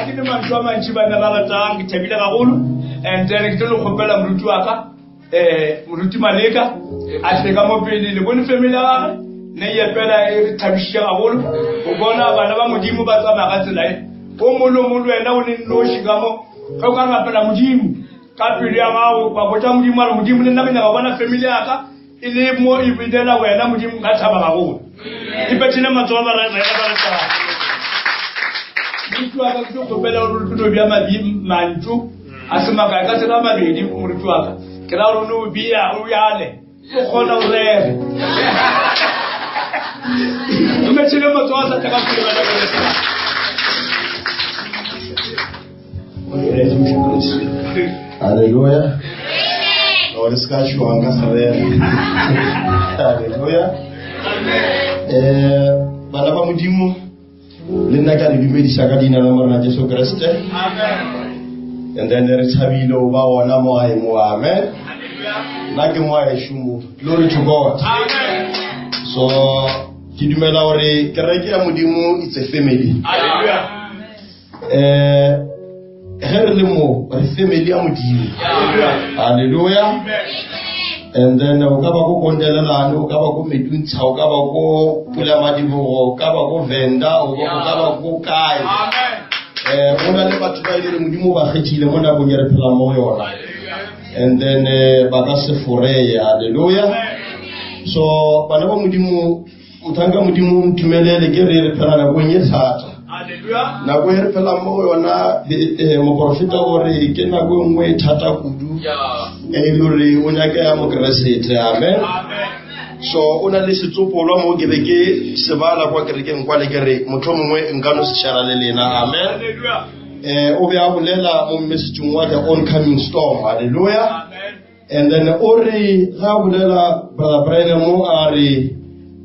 Ga ke ne mantšu a mantši banna ba ratang, ke thabile gagolo. And then ke tlo le kgopela moruti wa ka, eh moruti Maleka, a tle ka mo pele le bone family ya gagwe ne e epela e re thabišitše gagolo go bona bana ba Modimo ba tsamaya ka tsela e. O mongwe le o mongwe le wena o le nnoši ka mo, ge o ka rapela Modimo ka pelo ya gago, wa botša Modimo wa re Modimo le nna ke nyaka go bona family ya ka e le mo e binela wena Modimo nka thaba gagolo. E pethile matsogo ba rena ba ratang. Moruti wa ka ke tlo kgopela gore o tlo bja mantšu a se makae ka tsela mabedi moruti wa ka. Ke ra gore o no bea o bjale o kgona o rere. O methile matsogo a sa tla ka pele ba Hallelujah. No, le ska tšhoga nka se rere. Hallelujah. Eh, bana ba Modimo, le nna ka le dumediša ka leina la Morena Jesu Kriste. Amen. And then re thabile o ba gona mo gae mo. Amen. Nna ke mo gaešo mo. Glory to God. Amen. So, ke dumela gore kereke ya Modimo it's a family. Hallelujah. Eh ge re le mo re family ya Modimo. Hallelujah. And then o ka ba ko Kondelelane, o ka ba ko Meduntsha, o ka ba ko Pulamadibogo, o ka ba ko Venda, o ka ba ko kae. Eh go na le batho ba e le Modimo o ba kgethile mo nakong ya re phelang mo yona. And then eh, ba ka se foreye. Hallelujah. So bana ba Modimo Mothanka Modimo ntumelele ke re re phela nakong e thata. Nako e re phelang mo go yona eh, moporofeta o re ke nako e nngwe e thata kudu e le gore o nyakega mokeresete amen. So o na le setsopolwa mo ke be ke se bala kwa kerekeng kwa le ke re motho mongwe nka no se shara le lena amen. Eh, o be a bolela mo messageng wa the oncoming storm hallelujah. And then o re ga bolela Brother Branham mo a re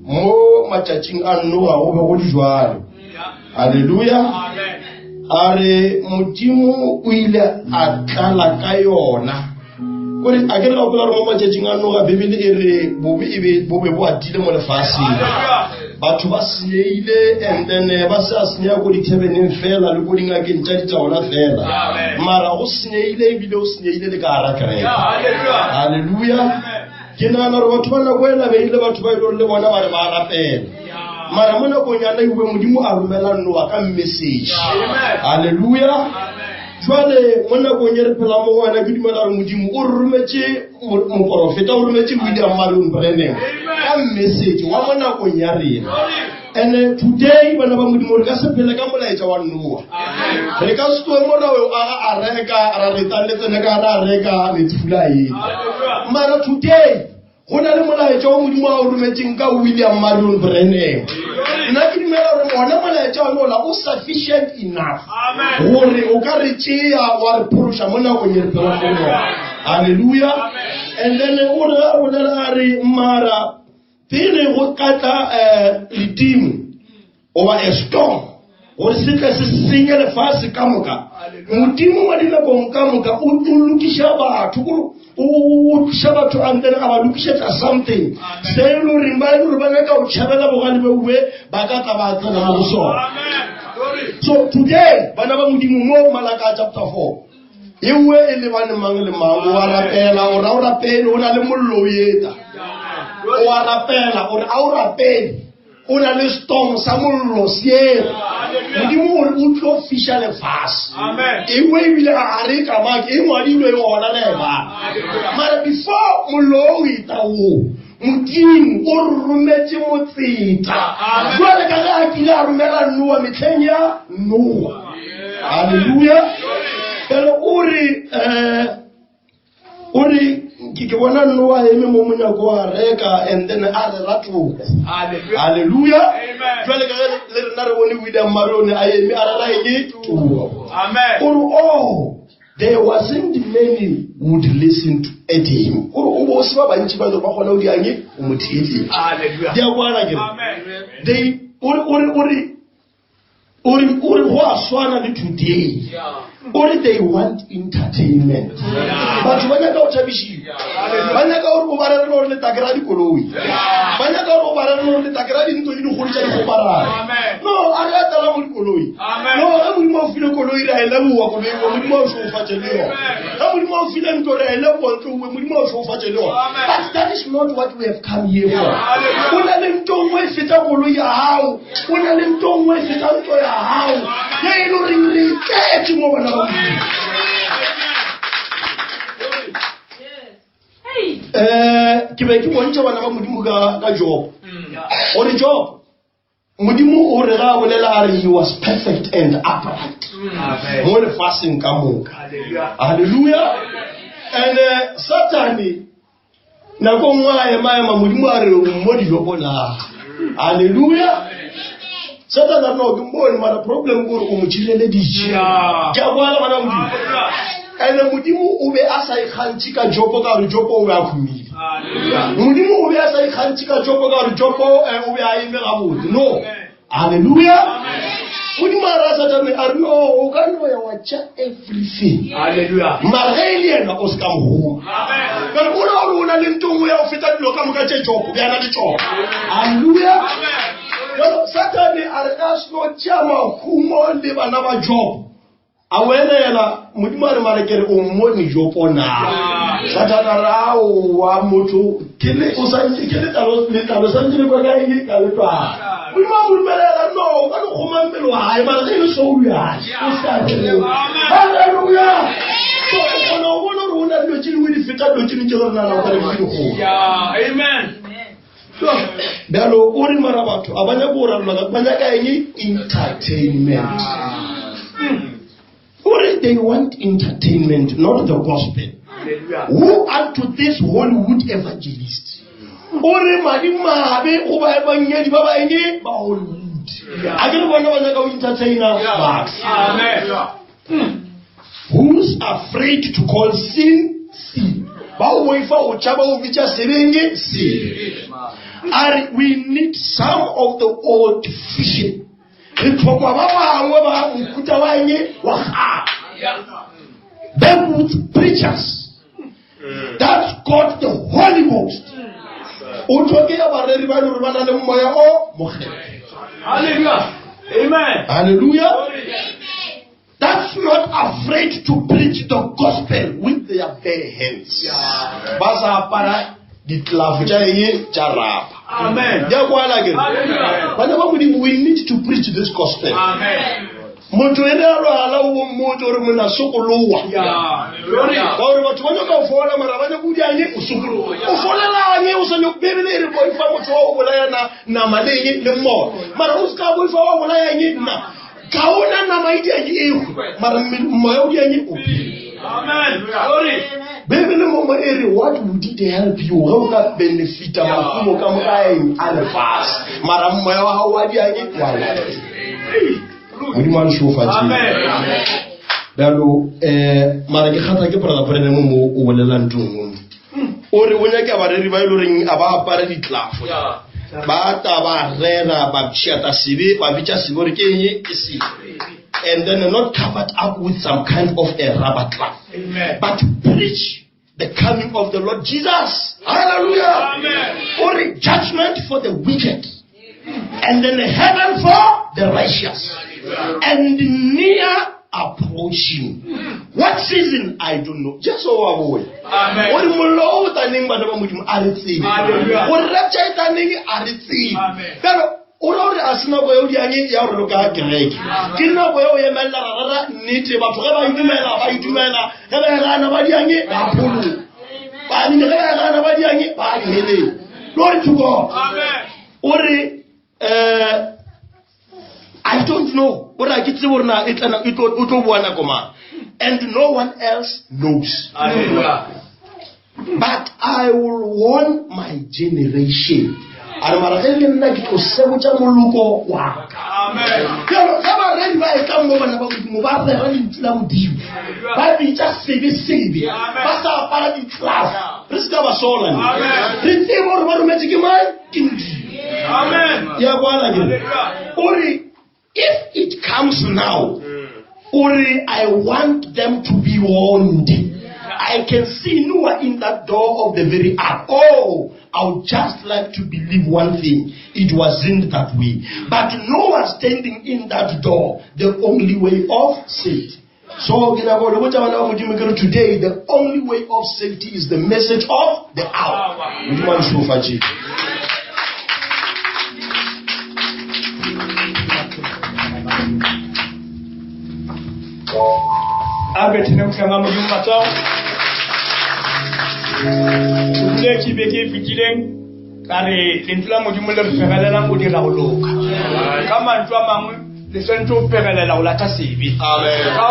mo matšatšing a Noa go be go le jwalo. Hallelujah. A re Modimo o ile a tlala ka yona. Kore a ke re gopola gore mo matšatšing a Noa Bibele e re bobe e be bo be bo atile mo lefaseng. Batho ba senyehile and then eh, ba se a senyega ko dithebeneng fela le ko dingakeng tša ditaola fela. Mara go senyehile ebile o senyehile le ka gara kereke. Halleluja. Ke nagana gore batho ba nako ela be ile batho ba e le gore le bona ba re ba rapela. Mara mo nakong ya naiwe Modimo a romela Noa ka message. Halleluja. Jwale mo nakong e re phelang mo go yona ke dumela gore Modimo o re rometše moporofeta o rometše William Marion Branham ka message wa mo nakong ya rena. And eh, today bana ba Modimo re ka se phele ka molaetša wa Noa. Re ka se tloge mo ra o aga a reka ra re tsang le tsene ka ra reka metsi-fula a ena. Mara today Go na le molaetša o Modimo a o rometšeng ka William Marion Branham. Nna ke dumela gore ona molaetša one ola o sufficient enough gore o ka re tšea wa re phološa mo nakong e re phelang mo yona. Hallelujah. And then o re a bolela a re mara pele go ka tla um ledimo goba a storm gore se tle se senye lefase ka moka modimo wa dinakong ka moka o lokiša batho o tliša batho and then a ba lokišetša something se e le goreng ba e le gore ba nyaka go tšhabela bogale beuwe ba ka tla ba tsena mo go sona so today bana ba modimo mo malaka chapter 4 e nngwe e lebane mang le mang o a rapela o ra o rapele o na le mollo o eta o a rapela o re a o rapele o na le storm sa mollo seela modimo o re o tlo fiša lefase engwe ebile ga re kamake e ngwadilwe gona le eba mara before mollo o eta wo modimo o rometše motseta jwale ka ge a kile a romela noa metlheng ya noa halleluja pele o re um o re ke ke bona noa eme mo monyako wa reka and then a rera toko halleluja jwale ka ge le rena re bone william marione a eme a rera eng toko o re oh there wasn't many would listen to at him o re o bo se ba bantši ba ba kgona go diang o mo theeletša di a kwala ke they o re o re o re O re, o re go a swana le today. O re they want entertainment. Batho ba nyaka go thabišiwa. Ba nyaka gore o ba rerele gore le takera dikoloi. Ba nyaka gore o ba rerele gore le takera dintlo di dikgolo tša dikgoparara. No, a re a tlala mo dikoloi. No, ge Modimo a o file koloi. Koloi re a e leboa koloi eo, Modimo a o šegofatše le yona. Ge Modimo a o file ntlo re a e leboa ntlo eo, Modimo a o šegofatše le yona. But that is not what we have come here for. O na le nto nngwe e feta koloi ya gago, o na le nto nngwe e feta ntlo ya gago, ye e le goreng re e tletše mo bana ba Modimo. Um ke be ke bontšha bana ba Modimo ka Job gore Job Modimo o re ga a bolela a re he was perfect and upright mo lefaseng ka moka. Hallelujah. And eh, Satane nako nngwe a ema ema Modimo a re o mmo dijopo na. Hallelujah. Satane a re no ke mmone mara problem ke gore o mo tšhireleditše. Ke a kwala bana Modimo. Ene Modimo o be a sa ikgantšhe ka Jopo ka gore Jopo o be a humile. Modimo o be a sa ikgantšhe ka Jopo ka gore Jopo eh, o be a eme gabotse. No. Hallelujah. Modimo a ra Satane a re no o ka no ya wa tša everything. Hallelujah. Mara ge e le yena o se ka mogoma. Bjale o ra gore o na le nto nngwe ya go feta dilo ka moka tše Jopo bjana le tšona. Hallelujah. Jalo Satane a re ka seno tšea mahumo le bana ba Jopo. A boelela, Modimo a re, Mara ke re o mmone Jopo na? Satane a re, Aowa, motho ke le o santse ke letlalo letlalo santse le kwa ka eng ka letlwana. Modimo a mo dumelela, no, o ka no kgoma mmele wa hae, mara ge e le soul ya hae, o se ka kgoma. Halleluja! So o kgona go bona gore o na dilo tše dingwe di feta dilo tše dingwe tše re nagana gore di dikgolo. Amen. Bjalo o re mara batho a ba nyake go ralola ka ba nyaka eng entertainment. O re they want entertainment not the gospel. Who unto this Hollywood evangelist? O re madi mabe go baebangedi ba ba eng ba Hollywood. A ke re bona ba nyaka go entertainer batho. Amen. Who's afraid to call sin sin? Ba o boifa go tšhaba go bitša sebeng sebe. A re we need some of the old fishing. Re tlhokwa ba bangwe ba mohuta wa eng wa kgale. Backwoods preachers that's got the Holy Ghost. O tlhokea bareri ba e le gore ba na le moya o mokgethwa. Hallelujah. Amen. Hallelujah. That's not afraid to preach the gospel with their bare hands. Ba sa apara ditlelafo tša eng tša rapa. Amen. Di a kwala ke re. Amen. Bana ba Modimo, we need to preach this gospel. Amen. Motho e re a lwala o mmotse gore monna sokoloa. Yeah. Glory. Ka gore batho ba nyaka go fola mara ba nyaka go diang o sokoloa. O folelang o sa nyako Bibele e re boifa motho wa go bolaya na nama le eng le mmogo. Mara o se ka boifa wa bolaya eng na Ga o na nama e diang e hwe, mara moya o diang o phele. Amen. Glory. Bibele mo mo e re what would it help you ge o ka benefita mahumo ka moka a eng a lefase mara moya wa gago wa diang wa latlhega. Modimo a le šegofatše. Amen. Bjalo um mara ke kgatha ke brother Branham mo o bolela ntho nngwe. O re o nyaka bareri ba e le goreng a ba apare ditlafo. Ba ta ba rera ba pšhata sebe ba bitša sebe gore ke eng ke sebe. And then not covered up with some kind of a rubber glove. Amen. But preach the coming of the Lord Jesus. Hallelujah. Amen. O re judgment for the wicked. And then heaven for the righteous. And near approaching. What season? I don't know. Jesu wa boya. Amen. O re mollo o taneng bana ba Modimo a re tsebe. Hallelujah. O re rapture e taneng a re tsebe. Amen. Bjalo o ra gore a se nako ya o diang ya gore loka kereke. Ke nako ya o emelela ra rera nnete batho ge ba itumela ba itumela ge ba e gana ba diang ba phologa. Ba ge ba e gana ba diang ba diheleng. Glory to God. Amen. O re eh I don't know. O re a ke tsebe gore na e tla e tlo o tlo boa nako mang. And no one else knows. Hallelujah. But I will warn my generation. A re mara ge le nna ke tlo sebotša moloko wa ka. Amen. Bjalo ge bareri ba etla mo bana ba Modimo ba rera lentšu la Modimo ba bitša sebe sebe ba sa apara ditlelafo re se ka ba sola ne. Amen. Re tsebe gore ba rometše ke mang ke Modimo. Amen. Ya kwala ke re. O re if it comes now o re I want them to be warned. I can see Noah in that door of the very ark. Oh, I would just like to believe one thing. It wasn't that way. But no one standing in that door, the only way of safety. So ke nyaka go le botša bana ba Modimo ke re today the only way of safety is the message of the hour. Modimo a le šegofatše. A re bethene mohlang wa Modimo matsogo. O boletše beke e fetileng ka re lentšu la Modimo le re fegelelang go dira go loka. Ka mantšu a mangwe le swanetše go fegelela go lata sebe. Ka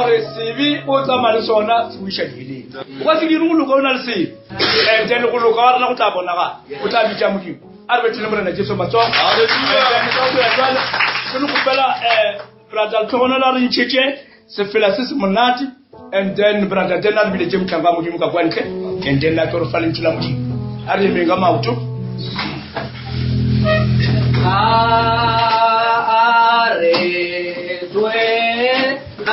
gore sebe o tsamaya le sona se go iša diheleng. O ka se dire go loka o na le sebe. And then go loka wa rena go tla bonagala. O tla bitša Modimo. A re bethene Morena Jesu matsogo. And then ka go ya jwale ke le kgopela um Brother Letlhogonolo a re ntšhetše sefela se se monate and then brother Dan a re biletše mohlanka wa Modimo ka kwa ntle and then a tlo re fa lentšu la Modimo. A re emeng ka maoto. A re twe a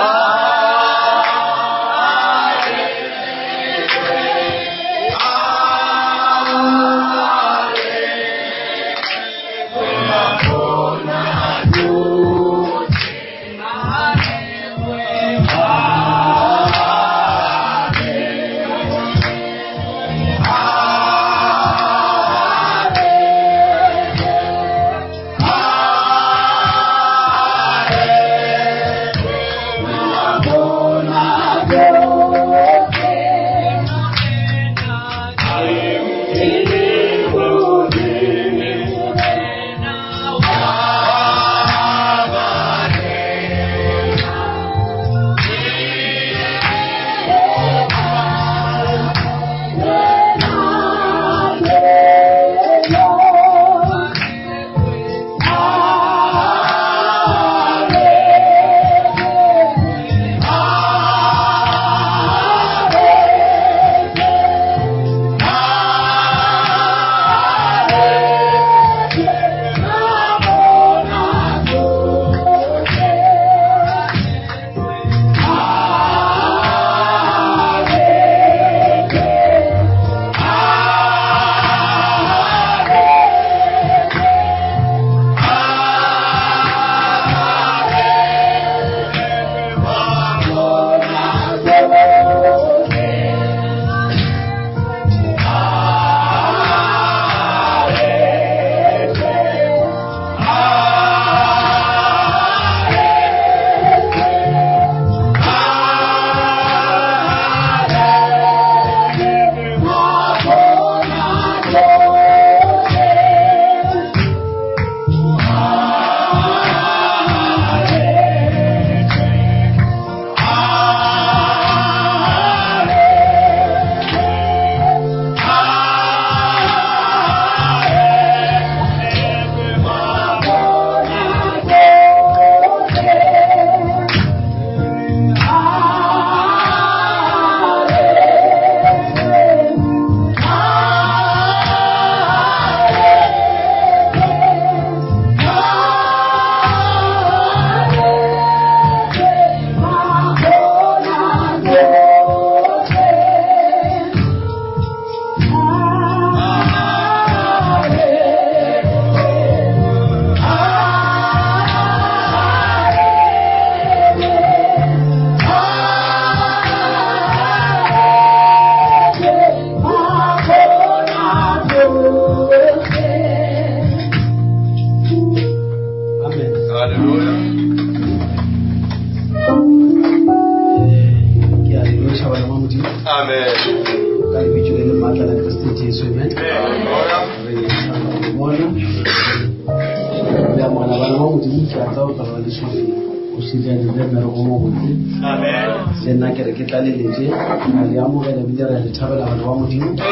Le nna ke re ke tlaleletše a le amogela ebile re a le thabela bana ba modimo le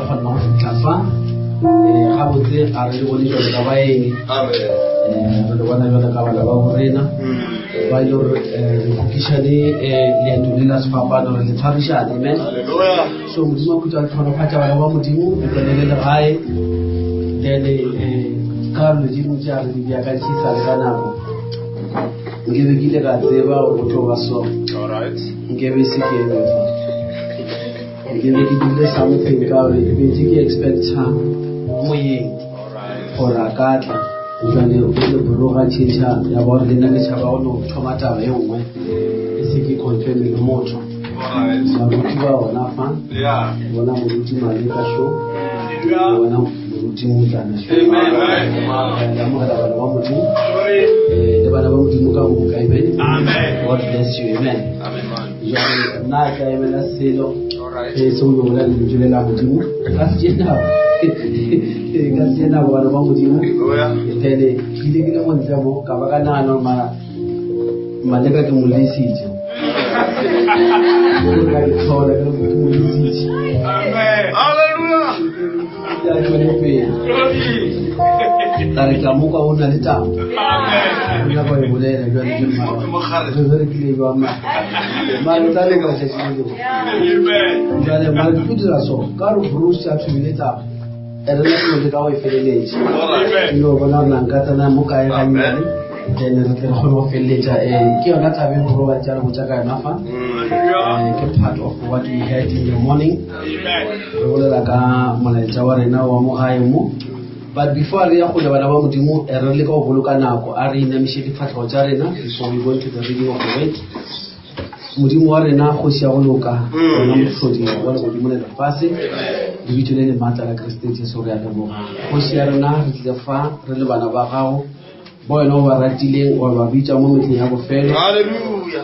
kgona go fitlha fa um gabotse ga re le bone jalo ka baeng um re le bona jalo ka bana ba borena ba e le gore re kokišane leeto le la sefapano re le tshwarišane amen so modimo a khutsa a tlhonofatša bana ba modimo le tswelele legae then um ka dilo tše dingwe tše a re di beakantšhisa le ka nako nkebe ke ile ka tseba gore go tlo ba so nkebe se ke eme fa nkebe ke dirile something ka gore ke bentse ke expecta. moyeng gore a ka tla jale o le boroga tšhetšha ya ba gore le nna ke tšhaba go no thoma taba e nngwe e se ke confirme le motho baruti ba ona fa bona moruti maleka šo bona moruti motlana šo le amogela bana ba modimo le bana ba modimo ka moka amen god bless you amen jale nna ka emela selo e se o bolela lentšu le la modimo ka se tšee nako ka se tšee nako bana ba modimo then ke ile ke le montle mo ka ba ka nagana gore mara maleka ke mo lesitše ka dithola ke mo lesitše ya tšwele pele ka re ka moka o na le taba o nyaka e bolela jale ke re berekile jwang mare o tla leka tšatši le lengwe jale mare ke tlo dira so ka re bruce a thomile taba ere nna ke le ka go e feleletše ke no bona gore na nka tsena mo kae gannyane then re tle re kgone go feleletša um ke yona taba e boro ba tša re botša ka yona fa um ke part of what we had in the morning re bolela ka molaetša wa rena wa mo gae mo but before re ya kgole bana ba modimo eh, re leka go boloka nako a re inamiše difatlhego tša rena before we go into the reading of the word modimo wa rena kgoši ya go loka ona mohlodi wa legodimo le lefase lebitso le le maatla la keresete jesu re a leboga kgoši ya rena re tlile fa re le bana ba gago ba wena o ba ratileng wa ba bitša mo metleng ya bofelo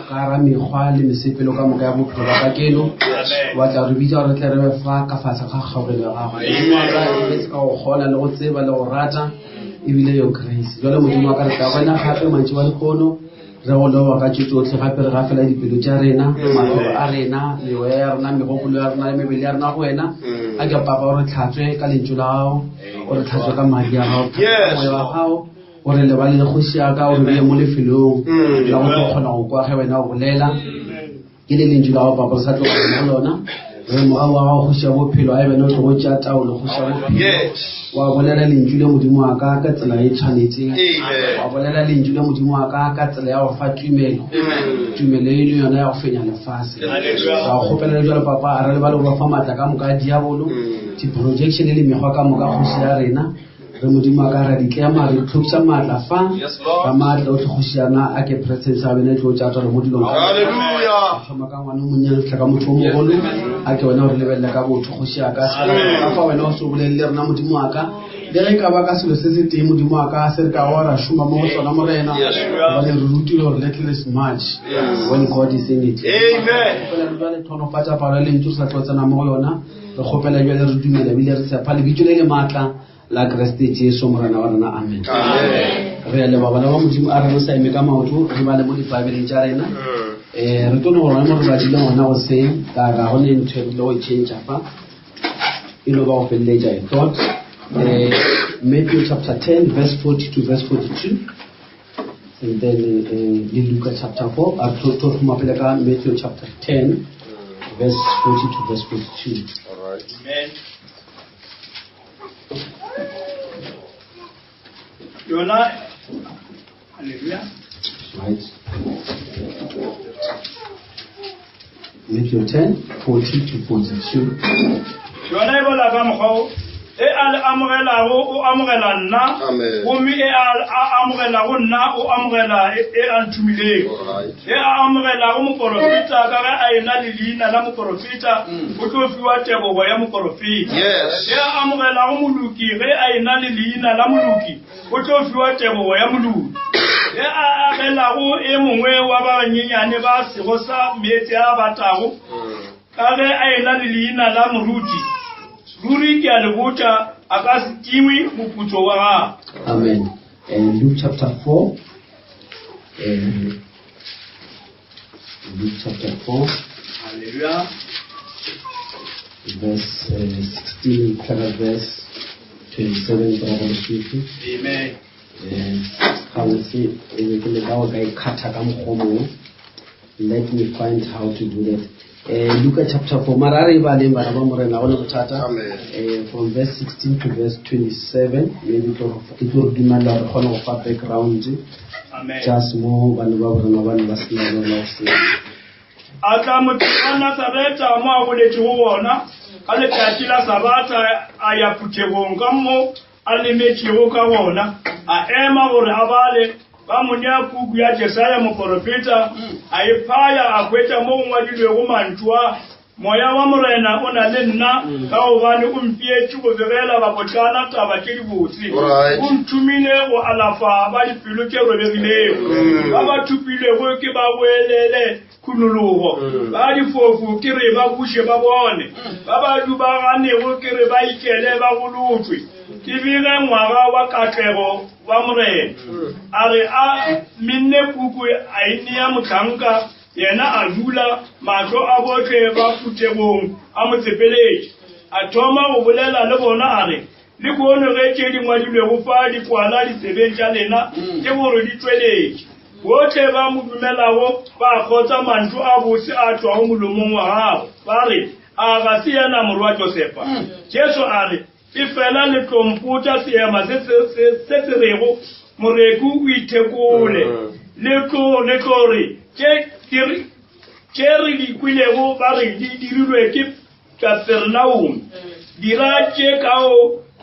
ka ra mekgwa le mesepelo ka moka ya bophelo ba kakeno wa tla re bitša gore tle re be fa ka fatshe ga kgaogelo ya gago modimo wa ka e be se ka go kgona le go tseba le go rata ebile yo grace jale modimo wa ka re tla wena gape mantši wa lekgono re go leboga ka tše tsotlhe gape re gafela dipelo tša rena maphelo a rena meoya ya rena megopolo ya rena le mebele ya rena go wena a ke papa o re tlhatswe ka lentšu la gago o re tlhatswe ka madi a gago moya wa gago o re lebalele kgoši ya ka o re beye mo lefelong la go tlo kgona go kwa ge wena o bolela ke le lentšu la gago papa re sa tlo go lona re morago wa gago kgoši ya bophelo a e bene o tlo go tšea taolo kgoši ya bophelo wa bolela lentšu le modimo wa ka ka tsela e tshwanetseng wa bolela lentšu le modimo wa ka ka tsela ya go fa tumelo tumelo e le yona ya go fenya lefase ra go kgopelela jalo papa a re le ba le go ba fa maatla ka moka a diabolo di-projection le mekgwa ka moka kgoši ya rena re modimo a ka ra ditlema re tlhopša maatla fa ka maatla o tlhogošiana a ke presence a bene tlo tša tswalo mo dilong thoma ka ngwana o monnyane fitlha ka motho o mogolo a ke wena o re lebelele ka botho kgoši a ka ka fa wena o se o bolelele rena modimo wa ka le ge e ka ba ka selo se se tee modimo wa ka se re ka wa ra šoma mo go sona morena gobane re rutile gore little is much when god is in it amen thonofatša palo ya lentšu re sa tlo tsena mo go yona re kgopela bjale re dumela ebile re tshepa lebitso le le maatla la kreste jesu morena wa rena amen re a leba bana ba modimo a re re sa eme ka maoto re bale mo dibaebeleng tša rena um re tlo no gore mo re badile gona go seng ka ga go ne ntho e rile go e change fa e no ba go feleletša e thought um matthew chapter 10 verse 40 to verse 42 and then uh, le luka chapter 4 a re tlo thoma pele ka matthew chapter 10 verse 40 to verse 42 All right. Amen. Yona haleluya. Right. Matthew 10, 40 to 42. Yona e bola ka mokgwa o e a le amogelago o amogela nna Amen. gomme e a a amogelago nna o amogela e e a nthomilego All right. e a amogelago moporofeta ka ge a ena le leina la moporofeta o tlo fiwa tebogo ya moporofeta Yes. e a amogelago moloki ge a ena le leina la moloki o tlo fiwa tebogo ya moloki e a agelago e mongwe wa ba banyenyane ba sego sa meetse a batago ka ge a ena le leina la moruti ruri ke a le botša a ka se tingwe moputso wa gagwe Amen. And Luke chapter 4. Uh, Luke chapter 4, Hallelujah. verse uh, 16, verse 27, brother Lesotho. Amen. Eh, gabotse e be ke leka go ka ikgatha ka mokgwa o mongwe let me find how to do that eh luka chapter 4 mara a re e baleng bana ba morena go ne bothata Amen. eh from verse 16 to verse 27 maybe e tlo re dumela gore re kgone go fa background Amen. just mo bana ba borena ba ne ba sena lona go se A tla motseng wa Nasaretha mo a goletšego gona. Ka letšatši la Sabatha a ya phuthegong ka mo a lemetšego ka gona, a ema gore a bale. Ba mo nea puku ya Jesaya moporofeta, a e phaya, a hwetša mo go ngwadilwego mantšu a, Moya wa Morena o na le nna, ka gobane o mpeetše go begela babotlana taba tše dibotse. O nthomile go alafa ba dipelo tše robegilego, ba ba thopilwego ke ba boelele khunologo, ba difofu ke re ba buše ba bone, ba ba dubaganego ke re ba ikele ba golotšwe, ke bege ngwaga wa katlego wa Morena. A re a menne puku a e nea mohlanka, Yena a dula, mahlo a bohle ba phuthegong a mo tsepeletše. A thoma go bolela le bona a re, Lehono ge tše di ngwadilwego fa di kwala ditsebeng tša lena, ke gore di tšweletše. Bohle ba mo dumelago ba kgotsa mantšu a bose a tšwago molomong wa gagwe, ba re, A ga se yena morwa Josefa? Jesu a re, Efela le tlo mpotša seema se se se rego, Moreku o ithekole. Le tlo, le tlo re, Tše ke re, tše re di kwelego ba re di dirilwe ke Kaperenaume, dira tše kao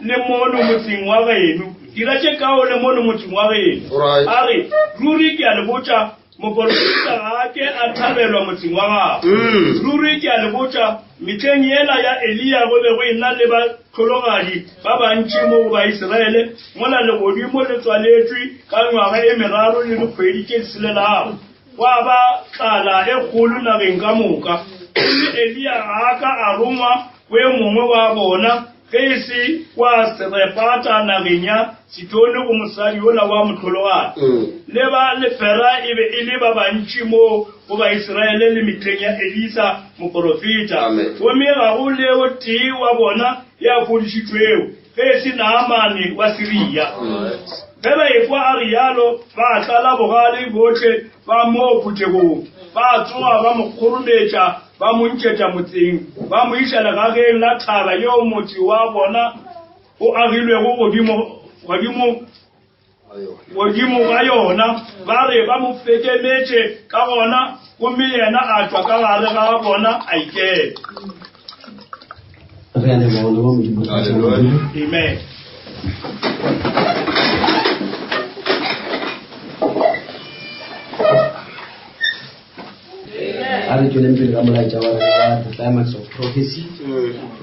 le mono motseng wa geno. Dira tše kao le mono motseng wa geno. A re, Ruri ke a le botša, Moporofeta ga a ke a thabelwa motseng wa gagwe. Ruri ke a le botša, mehleng yela ya Eliya go be go e-na le bahlologadi ba bantši mo go Baisiraele, mola legodimo le tswaletšwe ka nywaga e meraro le dikgwedi tše tshelelago, gwa ba tlala e kgolo nageng ka moka. Gomme Eliya ga a ka a rongwa go e mongwe wa bona, Ge e se kwa Serepata nageng ya Sidone go mosadi yola wa mohlologadi. Le ba lepera e be e le ba bantši moo go Baisiraele le mehleng ya Elisa moporofeta, gomme ga go le o tee wa bona ya fodišitšwego, ge e se Naamane wa Siria. Ge ba ekwa a realo, ba tlala bogale bohle ba moo phuthegong, ba tsoga ba mo kgorometša Ba mo ntšetša motseng, ba mo iša legageng la thaba yeo motse wa bona o agilwego godimo, godimo, godimo ga yona. Ba re ba mo fekemetše ka gona, gomme yena a tšwa ka gare ga bona a ikela. Re a leboga le wa Modimo. Amen. A re tšweleng pele ka molaetša wa rena wa The Climax of Prophecy.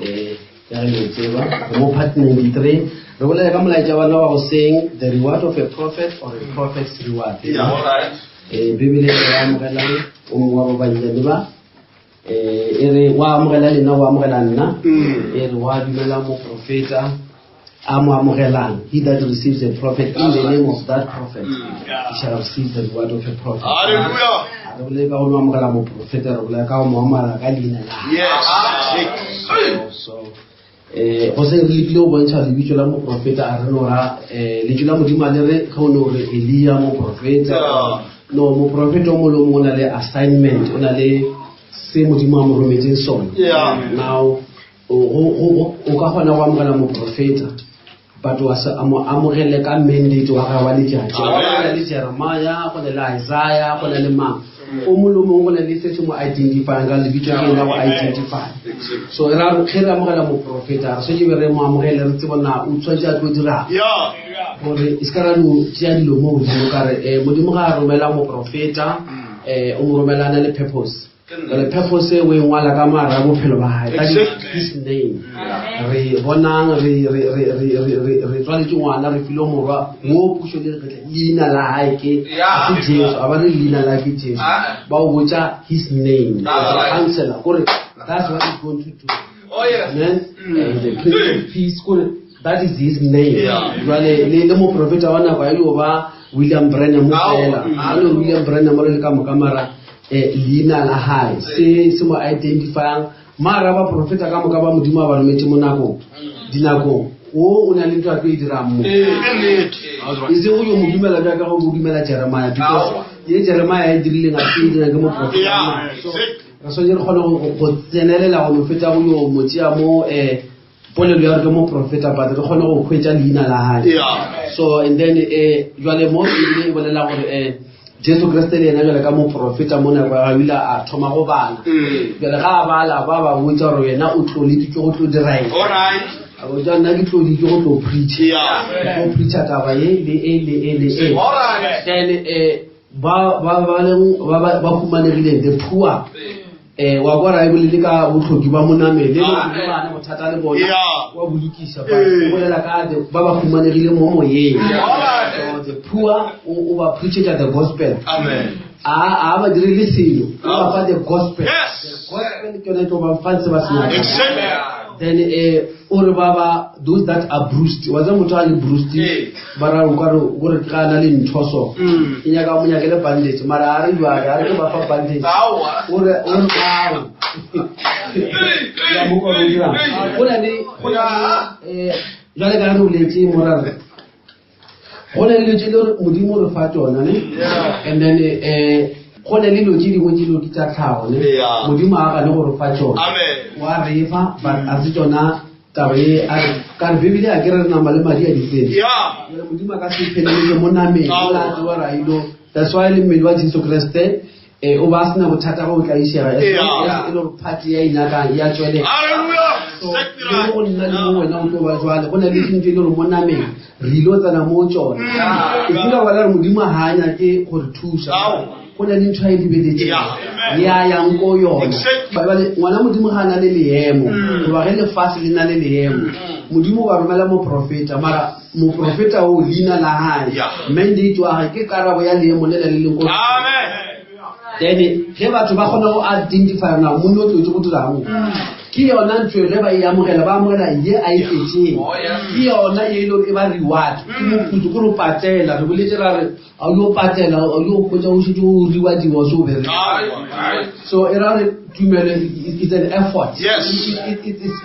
Eh, ka ge le tseba, re mo part 93. Re bolela ka molaetša wa rena wa goseng, The Reward of a Prophet or a Prophet's Reward. Eh, Bibele e re amogelang o mongwe wa ba bannyane ba eh, e re wa amogela lena wa amogela nna e re wa dumela moprofeta a mo amogelang he that receives a prophet in the name of that prophet he shall receive the reward of a prophet Hallelujah. A re bolele ka go no amogela moprofeta re bolela ka go mo amogela ka leina la gagwe. Yes. so eh go se re lekile go bontšha lebitso la moprofeta a re no ra eh lentšu la modimo a le re ge o ne o re eliya moprofeta Yeah. no moprofeta o mongwe le o mongwe o na le assignment o na le se modimo a mo rometseng sona Yeah. now o ka kgona go amogela moprofeta but wa se mo amogele ka mandate wa gagwe wa letšatši go na le jeremiah go na le isaiah go na le mang o mongwe le o mongwe go na le se se mo identifyang ka lebitso ke ena go identify so re ge re amogela moprofeta re swanetše be re mo amogele re tsebo na o tshwanetse a tlo dirang gore e se ka ra no tšea dilo mo godimo ka re um modimo ga a romela moprofeta um o mo romela a na le purpose Jale purpose o e ngwala ka moara ya bophelo ba gae that is his name re bonang re re re re re re re tswaletše ngwana re file morwa mo pušo le re leina la gae ke se Jesu a ba re leina la ke Jesu ba o botša his name counselor kore that's what he's going to do Oh, yes. amen and the prince of peace kore that is his name jwale le le moprofeta wa nako ya yo ba William Branham fela a le William Branham re le ka moka mara eh, leina la hae se se mo identifyang mara baprofeta ka moka ba modimo a ba rometse mo nakong dinakong o o na le ntho a tlo e dirang mo e seng go yo mo dumela bjaka go mo dumela jeremiah because ye jeremiah e dirileng a se e dirang ke moprofeta so re swanetse re kgone go tsenelela go no feta go yo mo tšea mo um polelo ya gore ke moprofeta but re kgone go hwetša leina la gae so and then um jwale mo ebile e bolela gore um. Jesu Kriste le yena bjale ka moprofeta mo nako ya gagwe o ile a thoma go bala. Bjale ga a bala ba ba botša gore yena o tloleditšwe go tlo dira eng. A botša nna ke tloditšwe go tlo preacha. Ke tlo preacha taba ye le e le e le e. Then eh ba ba ba leng ba ba humanegileng the poor Eh, wa kwa ra e bolele ka botlhoki ba monamele le le bana bothata le bona wa bo lokisa ba o bolela ka ba ba humanegile mo moyeng. So the poor o ba preachetsa the gospel. Amen. A a ba direle selo, o ba fa the gospel. Yes. The gospel ke yone e tlo ba fang se ba se nyakang. Exactly. Then eh o re ba ba those that are bruised, wa tseba motho a le bruised ba ra o kare o re ga na le ntho so e nyaka mo nyakele bandage mara a re jwale a re ke ba fa bandage o re o re ao ya mo kwa o dirang go na le go na le eh jwale ka re boletse mo ra re go na le dilo tse le gore modimo o re fa tsona ne and then eh go na le dilo tse dingwe tse dilo ke tsa tlhago ne modimo a gane go re fa tsona wa re fa but a se tsona taba e a re ka re bibele a ke re re nama le madi a di tsene jale modimo a ka se ipheleletse mo nameng o la tsewa ra ilo that's why le mmele wa jesu kreste eh, o ba sena bothata ba o tlaišega e le gore party ya inyakang ya tswelela so le go nna le mo wena o tlo ba jwale go na le dintho e le gore mo nameng re ile o tsena mo tsone e ke ka bona gore modimo ga a nyake go re thusa go na le ntho a e lebeletseng ya yang ko yona jale ngwana modimo ga a na le leemo goba ge lefase le na le leemo modimo ba romela moprofeta mara moprofeta o leina la gae mandate wa gae ke karabo ya leemo le le le leng ko then ge batho ba kgona go identify na monna o tlotse go dirang ke yona ntho e ge ba e amogela ba amogela ye a e tletseng Oh, ke yona ye e le gore e ba reward ke moputso kore o patela re boletse ra re a o yo patela o yo kgotsa o šetse o rewadiwa o se o bereka so e ra re tumelo is an effort Yes.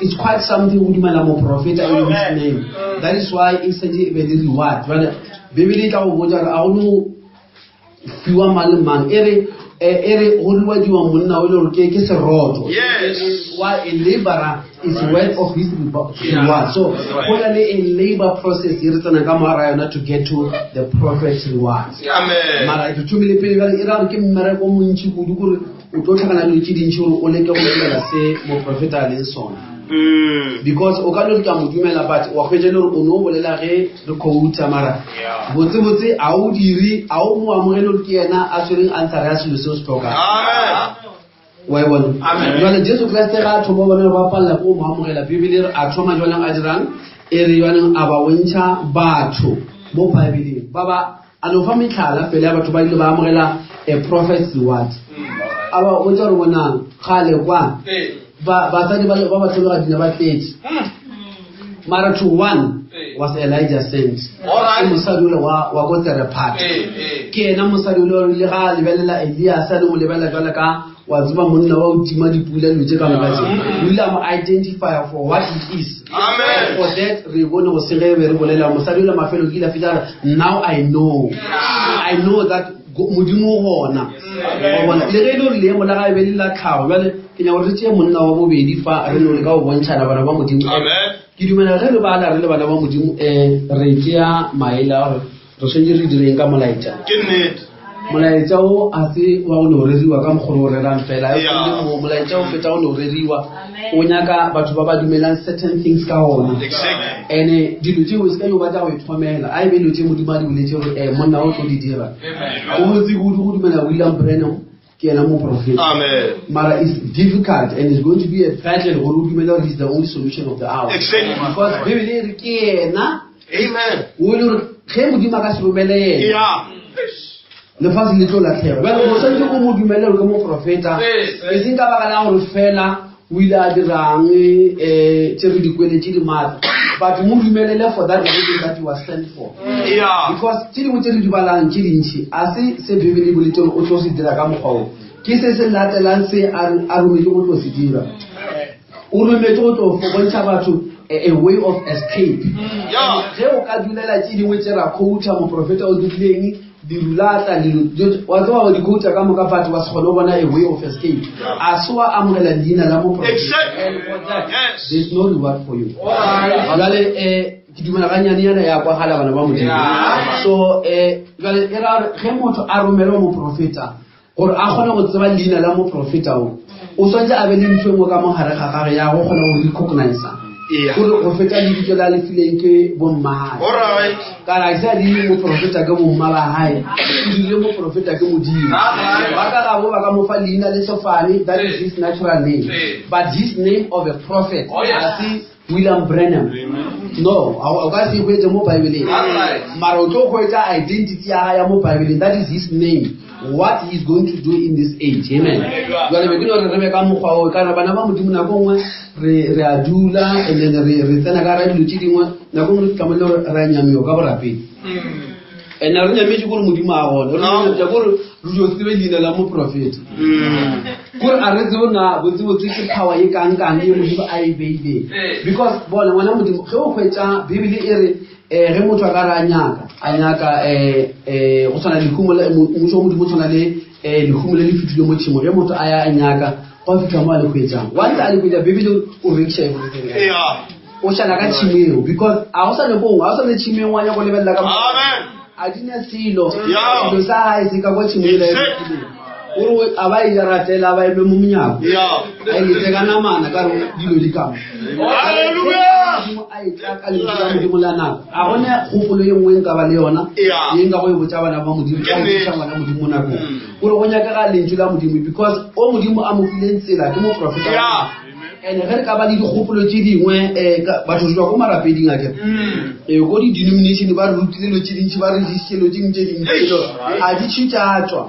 It's quite something go dumela moprofeta in his name that is why e setse e be le reward jale bibele e tla go botsa gore a go no fiwa mang le mang e re e re go rewadiwa monna o le gore ke seroto Yes. wa a laborer is worth of his reward so go na le a labor process e re tsenang ka mogara yona to get to the prophet's reward Amen. mara ke thomile pele bjale e ra gore ke mmereko o montši kudu kore o tlo tlhakana dilo tse dintši gore o leke go dumela se moprofeta a leng sona Because o ka no re ke a mo dumela but wa hwetša le gore o no bolela ge re quota mara botsebotse a o dire a o mo amogele gore ke yena a tshwereng answer ya selo se o se tlhokang. Wa e bona? Jwale Jesu Kriste ga a thoma bona ba palela ko mo amogela Bibele re a thoma jwaneng a dirang e re jwaneng a ba bontšha batho mo Bibeleng ba ba a no fa metlhala pele ya batho ba ile ba amogela a prophet's reward a ba botsa gore bonang kgale kwa ba basadi ba ba batlhologadina ba tletse mara to one was Elijah sent ke mosadi ole wa wa ko Tserephat ke ena mosadi ole o ile ga a lebelela Elias a le mo lebelela jwale ka wa tseba monna wa o tima dipula dilo tse ka moka tse o ile a mo identify for what he is Amen. for that re bone go sege be re bolela mosadi ole mafelo ke ile a fitlha a re now I know I know that modimo o gona wa bona le ge e le gore leemo la gae be le la tlhago jale ke nyaka gore re tšee monna wa bobedi fa re no le ka go bontšhana bana ba modimo ke dumela ge re bala re le bana ba modimo um re tšea maele a gore re swanetše re direng ka molaetša Ke nnete. Molaetša o a se wa go no reriwa ka mokgwa o rerang fela. Yeah. Molaetša o feta go no reriwa. O nyaka batho ba ba dumelang certain things ka ona. Exactly. Ene dilo tšeo se ka yo batla go ithomela. A e be dilo tše Modimo a di boletse gore eh monna o tlo di dira. Go botse kudu go dumela William Branham ke yena moprofeta. Amen. Mara it's difficult and it's going to be a battle gore o dumele gore he's the only solution of the hour. Exactly. Because Bibele e re ke yena Amen. o e le gore ge modimo a ka se romele yena Yeah. lefatshe le tlo latlhega bjale o swanetse o mo dumele gore ke moprofeta e seng ka baka la gore fela o ile a dirang um tse re di kwele tse di maatla but mo dumelele for that reason that you are sent for Yeah. because tse dingwe tse re di balang tse dintšhi a se se bibele e boletse gore o tlo se dira ka mokgwa o ke se se latelang se a rometse go tlo se dira O rometše go tlo fo bontšha batho a, a way of escape. Yeah. Ge o ka dulela tše dingwe tše ra quota moprofeta o dirileng leru la tla leru wa tseba wa di quota ka moka but wa se kgone go bona a way of escape. A se wa amogela leina la moprofeta. Exactly. And for that, Yes. there's no reward for you. Jwale eh Ke dumela gannyane yana ya kwagala bana ba Modimo. So um jale e ra gore ge motho a romelwa moprofeta gore a kgone go tseba leina la moprofeta o, o swanetše a be le ntho e nngwe ka mo gare ga gage ya go kgona go recognize gore go feta lebitso la le fileng ke bommagae. Kana ke sa di moprofeta ke bomma ba gae, o dirile moprofeta ke Modimo. Ba ka gabo ba ka mo fa leina le sefane, that is his natural name. But his name of a prophet, a se William Branham. No, o ka se hwetše mo Bible. Mara o tlo hwetša identity ya gae ya mo Bible, that is his name. What he is going to do in this age. Amen. Jwale be ke no re re be ka mokgwa o ka re bana ba Modimo nako nngwe re re a dula and then re re tsena ka ra dilo tše dingwe nako nngwe re fihla mo e le gore re a nyamiwa ka borapedi. And re nyametše kore Modimo a gona. Re nyametse kore re dio tsebe leina la moprofeta. Kore a re tsebe na botsebotse ke power ye kang-kang ye Modimo a e beileng. Because bona ngwana Modimo ge o hwetša Bibele e re um ge motho a ka re a nyaka a nyaka um go tshwana lehumo mmušo wa modimo o tshwana le um lehumo le le fitlhile mo tšhimo ge motho a ya a nyaka go fitlha mo a le hwetšang wa ntse a le hwetša bibele o rekiša everything o šala ka tšhimo eo because a go sa le kongwe a go sa le tšhimo e ngwe ya go lebelela ka a di na selo selo sa gae se ka kwa tšhimo ela e ore a ba e ratela ba eme mo monyako a e letse ka namana ka re dilo di kamo a e tla ka lentšu la modimo la nako a gone kgopolo ye nngwe nka ba le yona ye nka go e botsa bana ba modimo ka e ngwana modimo mo nakong gore go nyakega lentšu la modimo because o modimo a mo fileng tsela ke moprofeta and ge re ka ba le dikgopolo tše dingwe um batho tswa ko marapeding a kere ee ko di-denomination ba re rutile dilo tše dintši ba re disitse dilo tše dingwe tše dintši a di tšhe tša tswa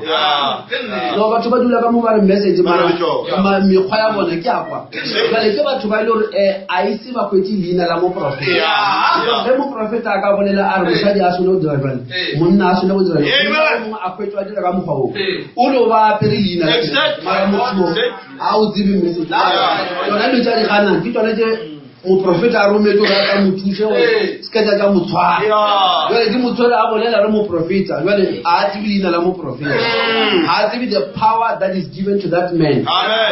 no batho ba dula ka mo ba re message mara mekgwa ya bona ke a kwa jale ke batho ba e le gore um a ise ba hwetse leina la moprofeta ge moprofeta a ka bolela a re mosadi a sone go dira jale monna a sone go dira jale mongwe a hwetswa a dira ka mokgwa oo o no ba apere leina mara motho a o tsebe message tsona dilo tša di ganang ke tsone tse moprofeta a rometse gore a ka mo thuse gore se ka tša tša mo tshwara jale di mo tshwere a bolela re moprofeta jale a tsebe leina la moprofeta ga a tsebe the power that is given to that man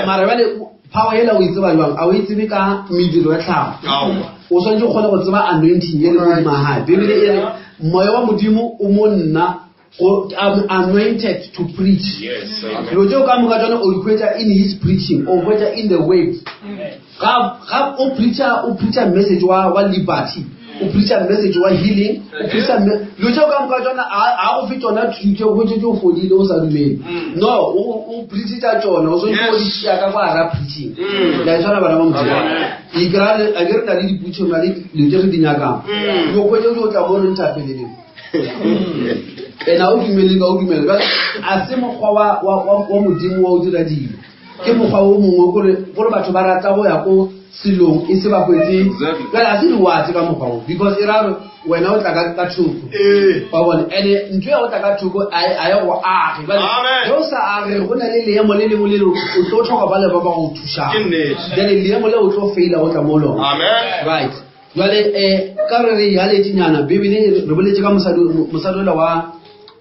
mara jale power ela o e tseba jwang a o e tsebe ka mediro ya tlhago o swanetse o kgone go tseba anointing e le modimo wa gae bibele e re moya wa modimo o mo nna Go, I'm anointed to preach. Dilo tseo ka moka tsone o di hwetša in his preaching, o hwetša in the word. Ga ga o preacher o preacher message wa wa liberty, o preacher message wa healing, o preacher dilo tseo ka moka tsone a a go fe tsona thuto o hwetše o fodile o sa dumele. No, o o preacher tsona, o swanetše go di šia ka kwa hara preaching. La e tshwana bana ba Modimo. Ikra a ke re na le diputšo na le dilo tse re di nyakang. Yo hwetše o tla mo re nthapeleleng. ena o dumele ka o dumele jale a se mokgwa wa, wa, wa, wa modimo wa o dira dilo ke mokgwa o mongwe kore gore batho ba rata go ya ko selong e se ba hwetse jale a se diwatse ka mokgwa o because e ra gore wena o tla ka ka thoko wa bone ene ntho ya go tla ka thoko a e- a ye go age jale Amen. ge o sa age go na le leemo le lengwe le lengwe o tlo tlhoka ba le ba ba go thušang Ke nnete. jale leemo le o tlo faila go tla mo lona Amen. right Jwale eh, ka re re yaletšenyana Bibele e re boletše ka mosadi mosadi ola wa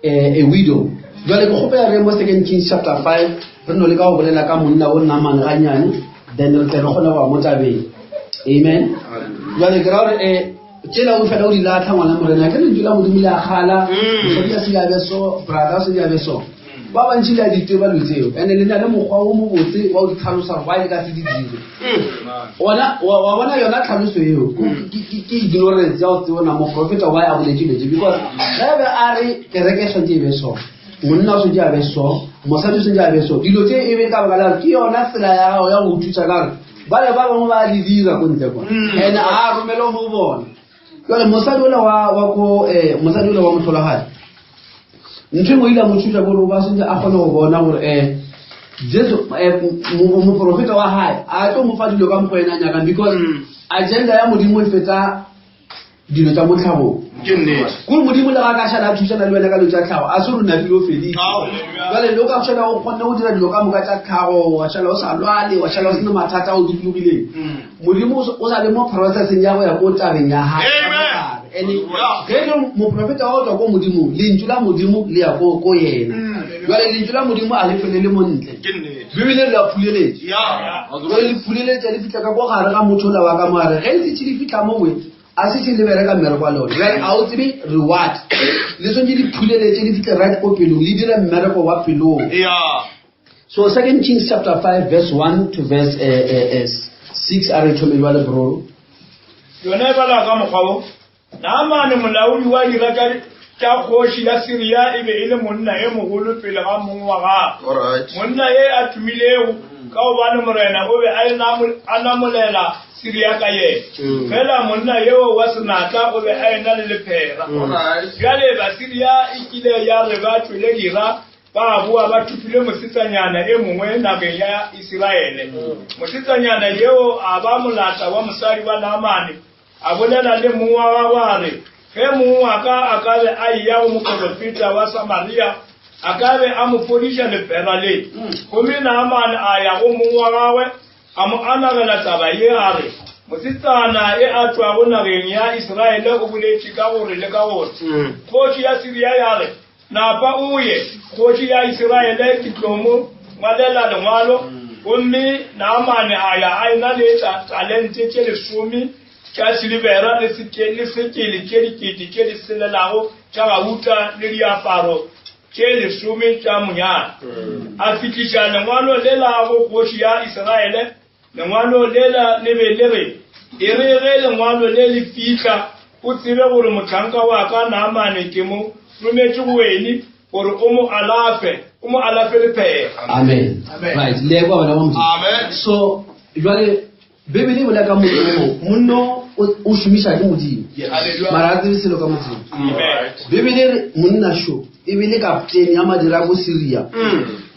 eh, a widow. Jwale ke kgopela re mo Second Kings chapter 5 re no le ka go bolela ka monna o namane gannyane then re tle re kgone go ya mo tabeng. Amen. Jwale ke ra gore eh, tšela o fela o di latlha ngwana morena ke lentšu la modimo le a kgala mosadi a se a be so brother a se a be so ba bantši le a diteba dilo tseo and-e le na le mokgwa o mobotse wa o di tlhalosa gore why le ka se di dire Ona wa wa bona yona tlhaloso eo ke ignorance ya go tsebona moprofeta wa ya boletse dilo tse because ge be a re kereke e tshwanetse e be so monna o tshwanetse a be so mosadi o tshwanetse a be so dilo tse e be ka baka la gore ke yona tsela ya gago ya go thusa ka gore bale ba bangwe ba di dira ko ntle kwa and a romele mo bona jale mosadi ola wa wa ko eh mosadi ola wa motlholagadi ntho engwe ile a mo thusa gore o ba sentse a kgone go bona gore um jesu eh, moprofeta wa gae a tlo mo fa dilo ka mokgwa ena a nyakang because agenda ya modimo e feta dilo tsa mo tlhagong Ke nnete. kore modimo le ga ka šala a thusana le wena ka dilo tsa tlhago a se re napile o feditse Ao. jale le o ka šala o kgonne go dira dilo ka moka tsa tlhago wa šala o sa lwale wa šala o sena mathata a o dikologileng modimo o sa le mo processeng ya go ya ko tabeng ya gae ene ge e le moprofeta wa go tswa ko modimo lentšu la modimo le ya ko ko yena jale lentšu la modimo a le felele mo ntle bibele le a phuleletša jale le phuleletša le fitlha ka ko gare ga motho ola wa ka mogare ge le tše di fitlha mowe. A se le bereka mmereko wa lona. Bjale a o tsebe reward. Le swantše le phuleletše le fihle right ko pelong, le dire mmereko wa pelong. Yeah. So Second Kings chapter 5 verse 1 to verse 6 a re thome jwale broro. Yona e bala ka mokgwa wo. Naamane molaodi wa dira tša tša kgoši ya Siria e be e le monna e mogolo pele ga mong wa gagwe. All right. Monna e a tumilego, ka gobane Morena o be a e a namolela Siria ka yena. Fela monna yeo wa senatla o be a ena le lephera. Bjale Basiria e kile ya re ba tšwele dira, ba boa ba thopile mosetsanyana e mongwe nageng ya Isiraele. Mosetsanyana yeo a ba molata wa mosadi wa Naamane. A bolela le mong wa gagwe a re, Ge mong wa ka a ka be a eya go moporofeta wa Samaria, a ka be a mo fodiša lepera le. Gomme Naamane a ya go mong wa gagwe, a mo anagela taba ye, a re, Mosetsana e a tšwago nageng ya Isiraele o boletše ka gore le ka gore. Kgoši ya Siria ya re, Napa o ye, kgoši ya Isiraele, ke tlo mo ngwalela lengwalo. Gomme Naamane a ya a ena le talente tše lesome tša silibera le sekele tše dikete tše di selelago tša gauta le diaparo tše lesome tša monyanya. A fihliša lengwalo lela go kgoši ya Isiraele. Lengwalo lela le be le re, E re ge lengwalo le le fihla, o tsebe gore mohlanka wa ka Naamane ke mo rometše go wene gore o mo alafe, o mo alafe lephera. Amen. Amen. Right. Le kwa bana ba Modimo. Amen. So jwale Bibele e bolela ka monna o monna o o šomiša ke Modimo. Hallelujah. Mara a tsebe selo ka Modimo. Amen. Bibele e re monna šo e be le kaptene ya madira ko Syria.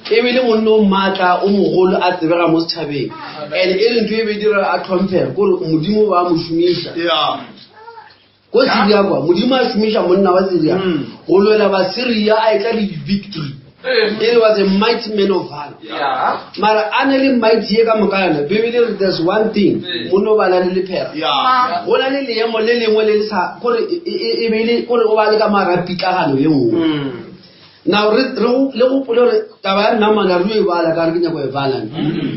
E be le monna o maatla o mogolo a tsebega mo setšhabeng. And e le ntho e be e dira a tlhomphege kore Modimo ba mo šomiša. Yeah. Ko Syria kwa Modimo a šomiša monna wa Syria go lwela ba Syria a etla le victory. It was a mighty man of valor. Yeah. Mara a ne le mighty ye ka moka yona Bibele e re there's one thing monna o ba na le lephera. Yeah. Go na le leemo le lengwe le le sa kore e e- e be e le kore o ba le ka mara pitlagano ye nngwe. Now re re go- le gopole gore taba ya Naamane re yo e bala ka re ke nyako e bala.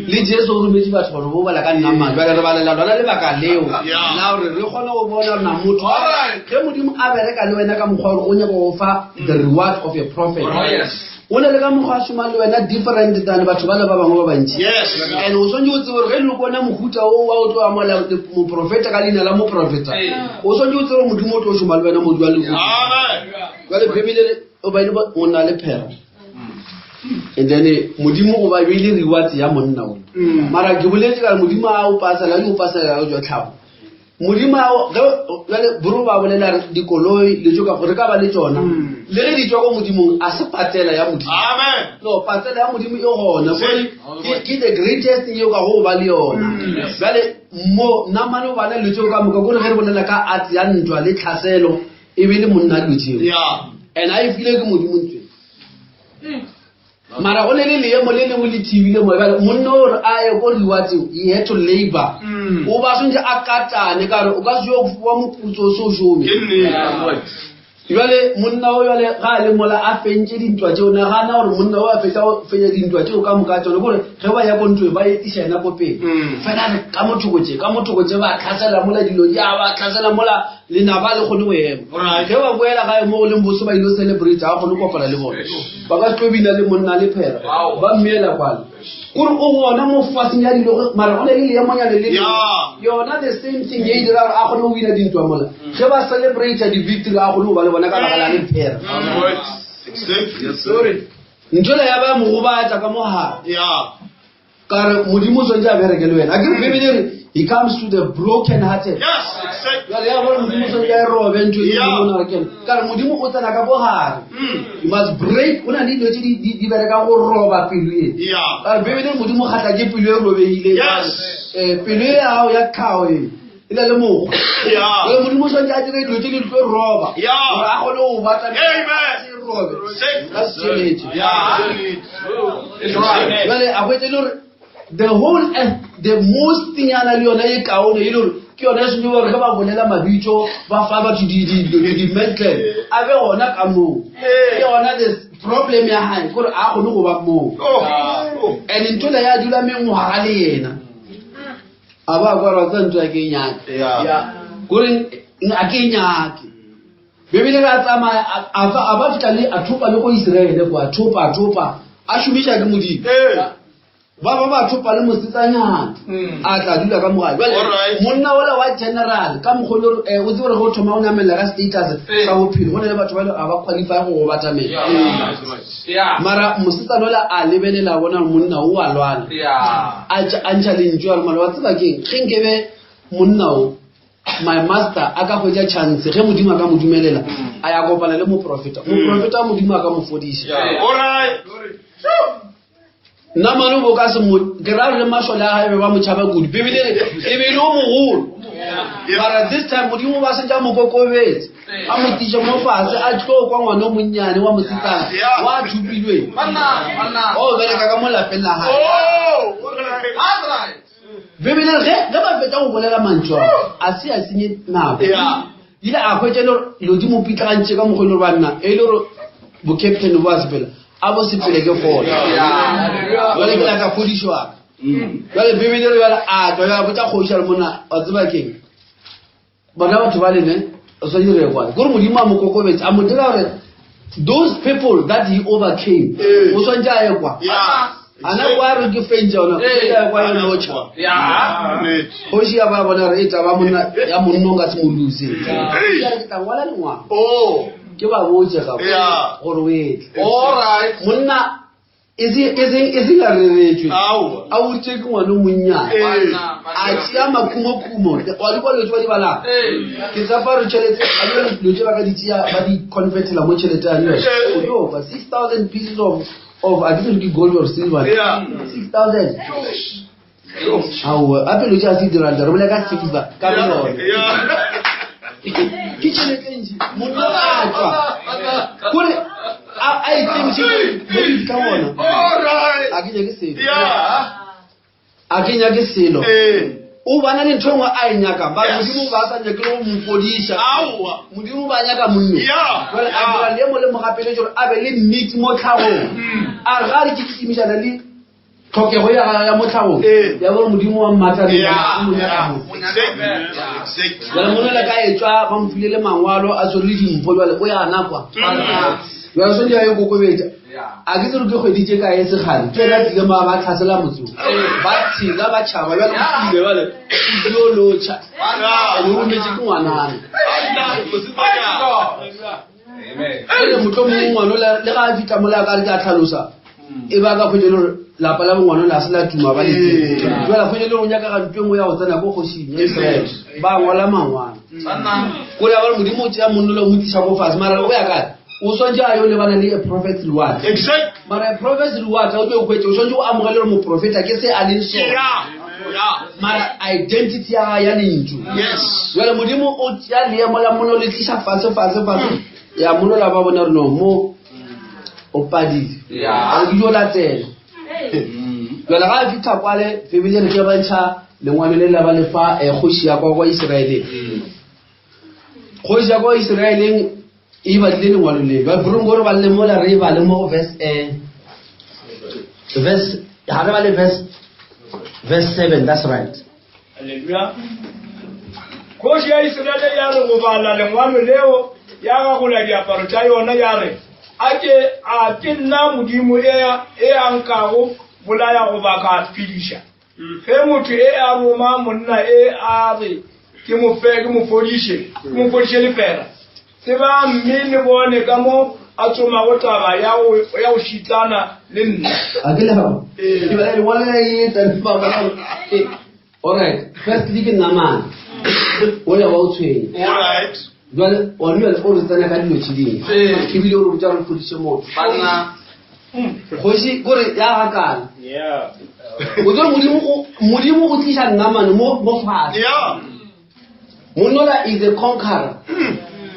Le Jesu o rometše batho gore bo bala ka Naamane. Jwale re balela lona lebaka leo. Yeah. La gore re kgone go bona gore na motho Alright. ge Modimo a bereka le wena ka mokgwa gore o nyaka go fa the reward of a prophet. Oh, yes. O na le ka mokgwa a šomang le wena different than batho ba le ba bangwe ba bantši. Yes. And o swanetše o tsebe gore ge e le kona mohuta o wa o tlo amoela moprofeta ka leina la moprofeta. O swanetše o tsebe gore Modimo o tlo šoma le wena mo jwale. Amen. Jwale Bibele e re, o ba ile ba- o na le phera. And then Modimo o ba beile reward ya monna o. Mara ke boletse ka re Modimo a o pasela le o pasela ka jwa tlhago. Modimo a o ge jwale bro ba bolela re dikoloi le tšo ka re ka ba le tšona. Le ge di tšwa ko Modimong a se patela ya Modimo. Amen. No, patela ya Modimo e gona. Kore ke ke the greatest thing eo ka go ba le yona. Jwale mo Namane o bana le tšeo ka moka kore ge re bolela ka arts ya ntwa le tlhaselo e be le monna a dilo tšeo. Yeah. And a e file ke Modimo ntwe. Mara go ne le leemo le lengwe le thibile mo bjale monna o re a ye ko reward-eng he had to labor. O ba swantse a katane ka gore o ka se yo fiwa moputso o se o šome. Ke nnete. Jwale monna o jwale ga a le mola a fentše dintwa tšeo nagana gore monna o a fetša go fenya dintwa tšeo ka moka tšone kore ge ba ya ko ntweng ba etiša yena ko pele. Fela re ka mothoko tše ka mothoko tše ba tlhasela mola dilo di a ba tlhasela mola lenaba le kgone go ema. Alright. Ge ba boela gae mo go leng bose ba ile celebrate ga kgone go kopana le bone. Ba ka se tlo bina le monna le phera ba mmeela kwale. Kore o gona mo faseng ya dilo ge- mara go na le leemonyana le lengwe. Yeah. Yona the same thing ye e dira gore a kgone go wina dintwa mola. Ge ba celebrate di-victory a kgone go ba le bona ka baka la lephera. Right. Exactly. Sorry. Ntho ya ba mo gobatsa ka mogare. Yeah. Ka re Modimo o tshwanetse a bereke le wena. A ke re Bibele e re he comes to the broken hearted. Yes, exactly. Jwale ya bona Modimo o tshwanetse a e robe ntho e Yeah. Modimo o na re kena. Ka re Modimo o tsena ka bogare. You must break. O na le dilo tse di di- di bereka go roba pelo e. Yeah. Ka re Bibele e re Modimo o kgahlwa ke pelo e robehileng. Yes. Pelo e ya gago ya tlhago e e na le mokgwa. Yeah. Jwale Modimo o tshwanetse a dire dilo tse di tlo roba. Yeah. Gore a kgone go batla Amen. se robe. Exactly. Ka se tšhelete. Yeah. Jwale a hwetša e le gore the whole earth, the most thing ya na le yona e kaone e le gore ke yone e swanetše gore ge ba bolela mabitso ba fa batho di-mental a be gona ka moo. Ke yona the problem ya gae kore a kgone go ba moo. Oh. And ntho le ya dula mengwaga le yena. A ba kwa ra tsa ntho ya ke e nyaka. Yeah. Kore A ke e nyake. Bibele re a tsamaya a a ba fihla le a thopa le ko Israele kwa thopa a thopa a šomiša ke Modimo. Ba ba ba thopa le mosetsanyana mm. a tla dula ka mogale. Jwale monna ola wa general ka mokgwa o eh, o tsebe gore go thoma o namelela ka status sa bophelo go na le batho ba ga ba qualify go go batamela. Mara mosetsana ola a lebelela bona monna o a lwala. A ntšha lentšu a re mara wa tseba keng ge nkebe monna o my master a ka hwetša chance ge modimo a ka mo dumelela a ya kopana le moprofeta moprofeta wa modimo a ka mo fodiša nna mane bo ka se mo ke ra le mašole a gae be ba mo tšhaba kudu bibele e be e le o mogolo mara this time modimo ba sentse a mo kokobetse a mo tiša mo fase a tlo kwa ngwana o monnyane wa mosetsana wa thupilweng o bereka ka mo lapeng la gae Bibele ge ge ba fetša go bolela mantšu ao a se a senye nako ile a hwetša e le gore dilo di mo pitlagantše ka mokgwa e le gore banna e le gore bo-captain bo a sepela a bo sepele ke gona jale ke lata kgodišo aka jale bibele re jale a tšwa ya botša kgoši a re monna wa tseba keng bona batho ba lene o swanetše re ye kwane kore modimo a mo kokobetsa a mo dira gore those people that he overcame o swanetše a ye kwa ana kwa re ke fentša ona ya kwa ya lotšha kgoši ya ba bona re e taba monna ya monno ka se mo lose ya ke tla ngwala lengwalo oh. ke ba botse ga gore o etle monna e seng a reretšwe a utse ke ngwane o monnyane a tšea makhumokumo wa di kwa dilo tse ba di balang ke tsapa re tšhelete dilo tse ba ka di tšea ba di convertela mo tšhelete ya us o tlo kwa 6000 pieces of of a ke tsere ke gold or silver 6000 aowa gape dilo tše ga se diranta re bolela ka silver ka yone ke tšhelete ntši monna a tswa kore a ikemiše mo di ka bona a ke nyake selo a ke nyake selo o bana le ntho e nngwe a e nyakang ba modimo ba sa nyake le go mo fodiša modimo ba nyaka monno jale a dira leemo le mo gapeletše gore a be le nnete mo tlhagong a re ga re ke kitimišana le tlhokego ya ya mo tlhagong Ee. ya gore modimo wa mmatla le Yeah, o mo nyaka yeah. mo. Exactly. Exactly. jale monna le ka etswa ba mo file le mangwalo a tshwere le dimpho jale o ya nakwa jale swanetse ya ye kokobetsa a ke tsere ke kgwedi tše kae segale ke ena tlile ma ba tlhasela motse o. ba tshela ba tšhaba jale o tlile jale o tlio lotšha ene o rometse ke ngwanana ele motlo mongwe ngwana le ga a fitlha mola ka re ke a tlhalosa e ba ka kgwetse le gore lapa la bongwana le a se la tuma ba letse jala kgwetse le gore o nyaka ga ntwe nngwe ya go tsena ko kgošing ya Israele ba ngwala mangwana kore ya bare modimo o tšea monno le o mo tliša ko fase mara o ya kae o swantse a yo lebana le a prophet's reward mara a prophet's reward ga o tlo o hwetše o swantse o amogele gore moprofeta ke se a leng sona mara identity ya ya lentšu jale modimo o tšea leemo la mono le tliša fase fase fase ya mono la ba bona re no mo o padile a ke dio latela jale ga a fitlha kwale bibele re ke ba ntšha lengwalo le la ba lefa eh, kgoši ya kwa kwa iseraeleng kgoši ya kwa iseraeleng e badile lengwalo le ba brongo re balele mola re e bale mo go verse eh, verse ga re bale verse verse 7 that's right Haleluya. Kgoši ya Isiraele ya re go bala lengwalo leo ya gagola diaparo tša yona ya re, A ke a ke nna Modimo e e a nkago bolaya goba ka phediša? Ge motho e a roma monna e a re ke mo fe ke mo fodiše, ke mo fodiše lepera, Tsebang mme le bone ka mo a tsomago taba ya go, ya go šitlana le nna. A ke le gago? Ke bala lengwalo la e tla le ba bona. Eh, All right. Firstly ke namane. O le wa o tshwenya. All right. Jwale wa jwale o re tsena ka dilo tše dingwe. Ebile o re botša re fodiše motho. Banna. Kgoši kore ya gakala. Yeah. O tsere Modimo o Modimo o tliša namane mo mo fatshe. Yeah. Monola is a conqueror.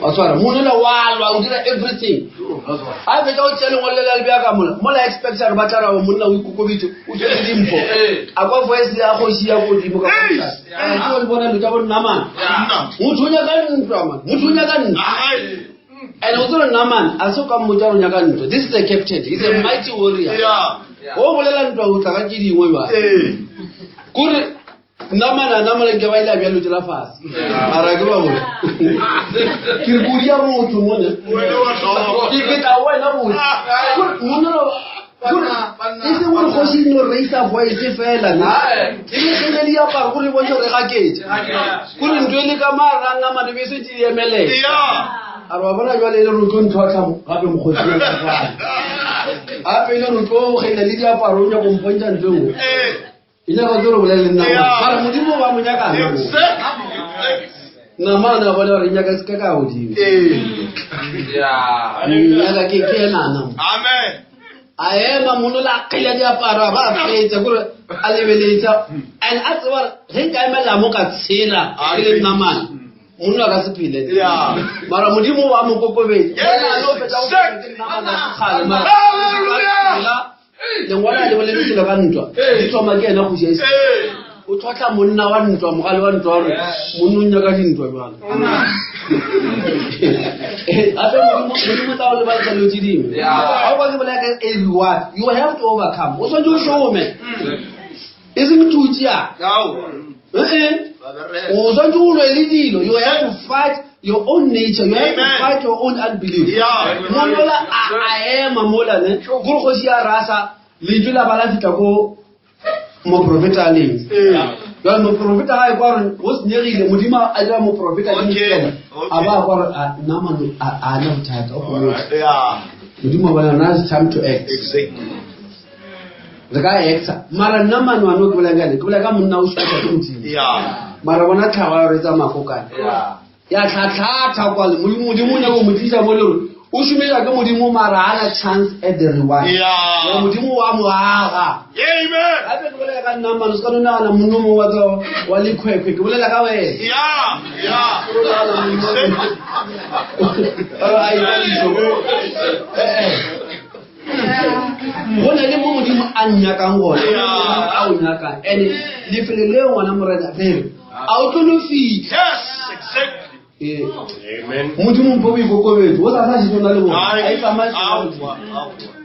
Wa tshwara monola wa lwa o dira everything. A fetsa o tšea lengwalo le la le bea ka mola. Mola expect gore ba tla ra monna o ikokobitse o tšwele dimpho. A kwa voice ya kgoši ya godimo ka kwa tlase. A ke o bona dilo tša bo nnamane. Motho o nyaka ntwa man. Motho o nyaka ntwa. And o tsere nnamane a se o ka mmotsa gore o nyaka ntwa. This is a captain. He's a mighty warrior. Yeah. O bolela ntwa o tla ka tše dingwe jwale. Ee. Kore Nna mana nna mola nke ba ile a bja lotse la fase. Mara ke ba bone. Ke re podi ya motho mone. Ke ke tla wena botse. Gore monna lo gore e seng gore kgoši e no raisa voice fela ne. E le ge le diaparo gore e bontšhe gore gaketše. Gore ntho e le ka marang a mane be se di emelele. A re wa bona jwale e le re o tlo ntlhotlha gape mokgosi wa sefane. Gape e le re o tlo kgeila le diaparo o nyako mpontša ntho e nngwe. E nyaka ke re bolele le nna mara modimo ba mo nyaka namane a bona gore nyaka se ka ka godimo nyaka ke ke enana a ema mono la kgela diaparo a ba fetsa kore a lebeletsa and a tseba gore ge nka emelela mo ka tshela ke le namane monna a ka se phele mara modimo wa mo kokobetsa lengwalo a le bolele selo ka ntwa di thoma ke ena kgoši ya Isiraele. O tlhotlha monna wa ntwa mogale wa ntwa gore monna o nyaka dintwa jalo gape modimo tla o lebaletsa dilo tse dingwe ga o kwa ke bolela ka a reward you have to overcome o tshwanetse o šome e seng tutsia ee o tshwanetse o lwe le dilo you have to fight your own nature you have to fight your own unbelief monola a ema mola ne gore kgoši ya rasa lentšu la ba la fihla ko moprofeta a leng jale moprofeta ga e kwa gore go senyegile modimo a dira moprofeta a ba kwa gore nna mano a na bothata o modimo a bona now it's time to act re ka acta mara nna mano ano ke bolela ka ke bolela ka monna o šupa ke modimo mara bona tlhago ya gore e tsamaya ko kae ya tlhatlhatha kwale modimo modimo o nyako mo tlisa mo le gore o šomiša ke modimo mara ga na chance at the reward Gore modimo wa mo aga gape ke bolela ka nna mano se ka no nagana monno mongwe wa tseba wa lekhwekhwe ke bolela ka wena Ore a e Eh, eh. go na le mo modimo a nnyakang gone a o nyakang and lefelo leo ngwana morena re a o tlo no fitlha Ee. Modimo mpo boikokobetso o sa sa šetše o na le bone a e tsamaye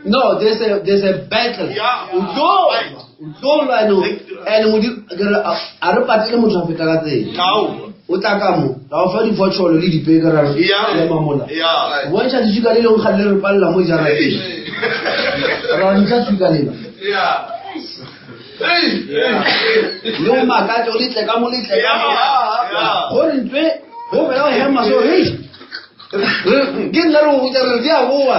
no there's a there's a battle o tlo o tlo lwa no and modimo ke re a re patele motho a feta ka tsela o tla ka mo ra o fa difotšholo le dipeke ra re ema mola bontšha leswika le lengwe gale le re palela mo jarateng ra ntsha swika lela le o makatse o letle ka mo letle ka mo gore ntwe go fela go hema so hei ke nna re go botsa re di a boa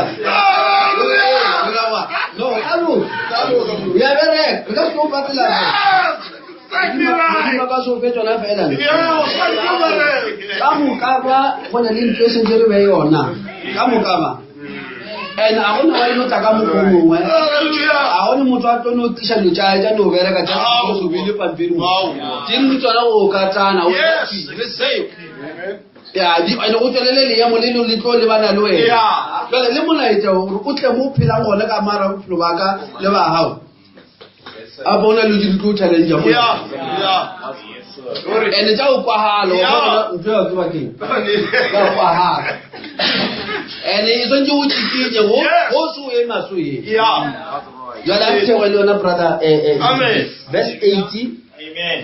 no alo ya bereka re ka se tlo patela Modimo ka se o fe tsona fela ka moka ba go na le ntho e sentse re be yona ka moka ba and a gone wa eno tla ka mokgwa mongwe a gone motho a tlo no tliša dilo tša tša no bereka tša go beile pampiri mo tše dingwe tsona o ka tsana ya di ene go tswelele le ya mo le le tlo lebana le wena jale le molaetša gore o tle mo o phelang gone ka mara bophelo ba ka le ba gago a bona lo di tlo challenge mo ene tša o kwagala ntho ya tseba keng tša o kwagala ene e swantse o tšikinye go se o ema se o eme jale a thego le yona brother eh, eh, verse 80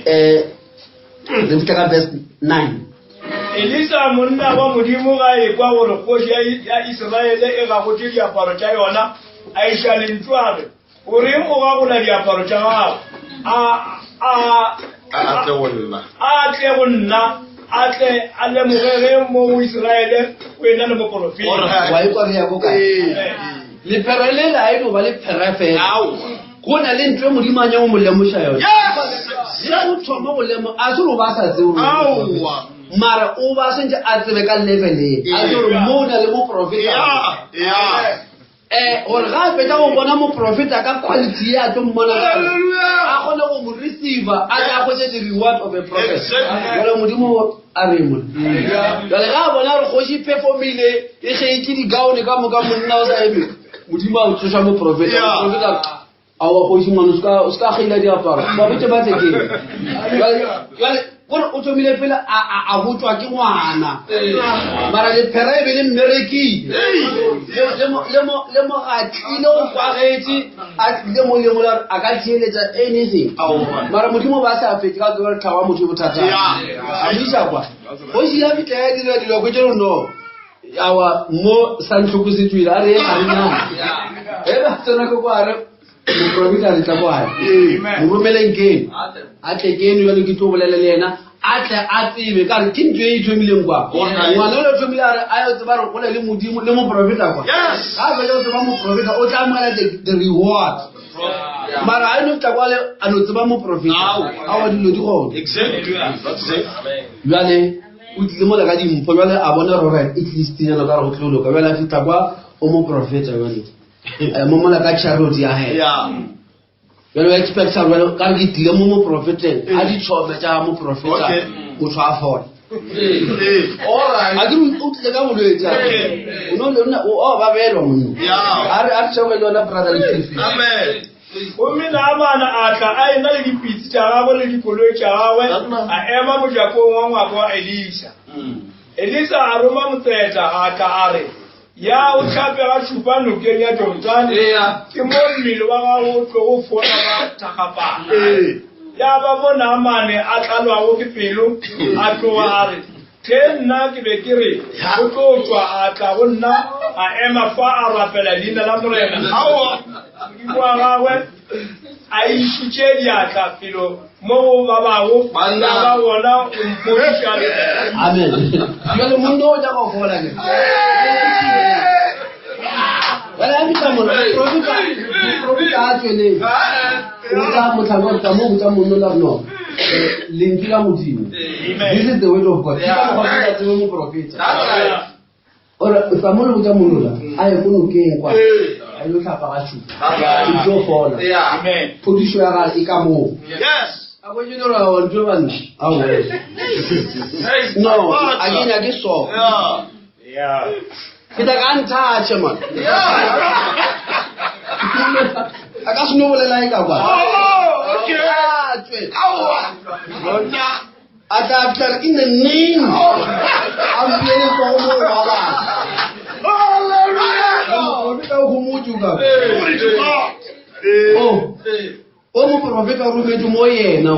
eh, re fitlha ka verse 9 Elisa monna wa Modimo ga ekwa gore kgoši ya Isiraele e gagotše diaparo tša yona, a iša lentšu a re, O reng o gagola diaparo tša gago? A, a, A tle go nna. A tle go nna, a tle a lemoge ge mo go Isiraele go ena le moporofeta. Wa ikwa re ya ko kae? Lephere le la e no ba lephere fela. Go na le ntho e Modimo a nyang go mo lemoša yone. Ge o thoma go lemoga, a se gore o ba sa tsebe gore mara o ba sentse a tsebe ka level e, a tsebe gore mo o na le moporofeta. Eh, gore ga a fetsa go bona moprofeta ka quality ye a tlo mmona ka yona, a kgone go mo receiver a tle a kgwetše the reward of a prophet jale modimo a re mona jale ga a bona gore kgoši performile e kgeitše digaone ka moka monna o sa eme modimo a tsoša moprofeta moprofeta a wa kgoši ngwana o se ka kgeila diaparo ba botse ba tle keng jale jale Gore o thomile pele a botšwa ke ngwana. Mara lephera e be le mmerekile. Le mo gatlile o kwagetše a tlile mo le mola a ka theeletša anything. Mara Modimo ba sa fete ka tseba tlhago ya motho e bothata. A mo isa kwa. Kgoši ya fihla ya dira dilo ko tše no. Awa mo sa ntlhoko se tswile a re a re nyana. E ba tsena ko kwa a re moprofeta a letla kwae mo romeleng keno a tle keno jalo ke tlo bolela le yena a tle a tsebe ka re ke ntho e e thomileng kwa ngwana ole o thomile a re a yo tseba re gole le modimo le moprofeta kwa ga a fetsa go tseba moprofeta o tla amogela the reward mara a no tla kwale a no tseba moprofeta awa dilo di gone jale o tlile mola ka dimpho jale a bona gore at least nyana ka re go tlo loka jale a fitlha kwa o moprofeta jale Eh, mo mola ka chariot ya he jalo ba expecta jalo ka re ke tlile mo moprofeteng a ditšhome tša moprofeta motho a fola a ke o tlile ka bolwetse o ba beelwa monno a re a re tšhego le yona brother le gomme naamana a tla a ena le dipitsi tša gagwe le dikoloi tša gagwe a ema mojakong wa ngwako wa elisa elisa a roma motseta a tla a re Ya o hlape ga šupa nokeng ya Jorodane, ke mo mmele wa gago o tlogo fola ka thakgapana. Ya ba mo Naamane a tlalwago ke pelo, a tloga a re, Ge nna ke be ke re o tlo tšwa a tla go nna, a ema fa a rapela leina la Morena, Modimo wa gagwe, a išitše diatla felo mo go babago, ya ba gona o mphodiša. Amen. Jale monna o nyaka go fola ke. Jale a fihla mona, moprofeta, moprofeta a tsweleng. O tla motlhanka o tla mo botsa monna o la re no. Lentswe la Modimo. This is the word of God. Ke ka mokgwa o sa tsebe moprofeta. Ore o tla mo le botsa molola a ye ko nokeng kwa a ile tlhapa ga tšhupa o tlo fola phodišo ya gage e ka moo a ko jeno ra wa ntwe banna a o no a ke nyake so ke tla ka nthatše man a ka se no bolela e ka kwa a tswe A tla tla in the name a bue letsogo mo go ba Moprofeta o homotse o ka o o moprofeta o rometse mo yena o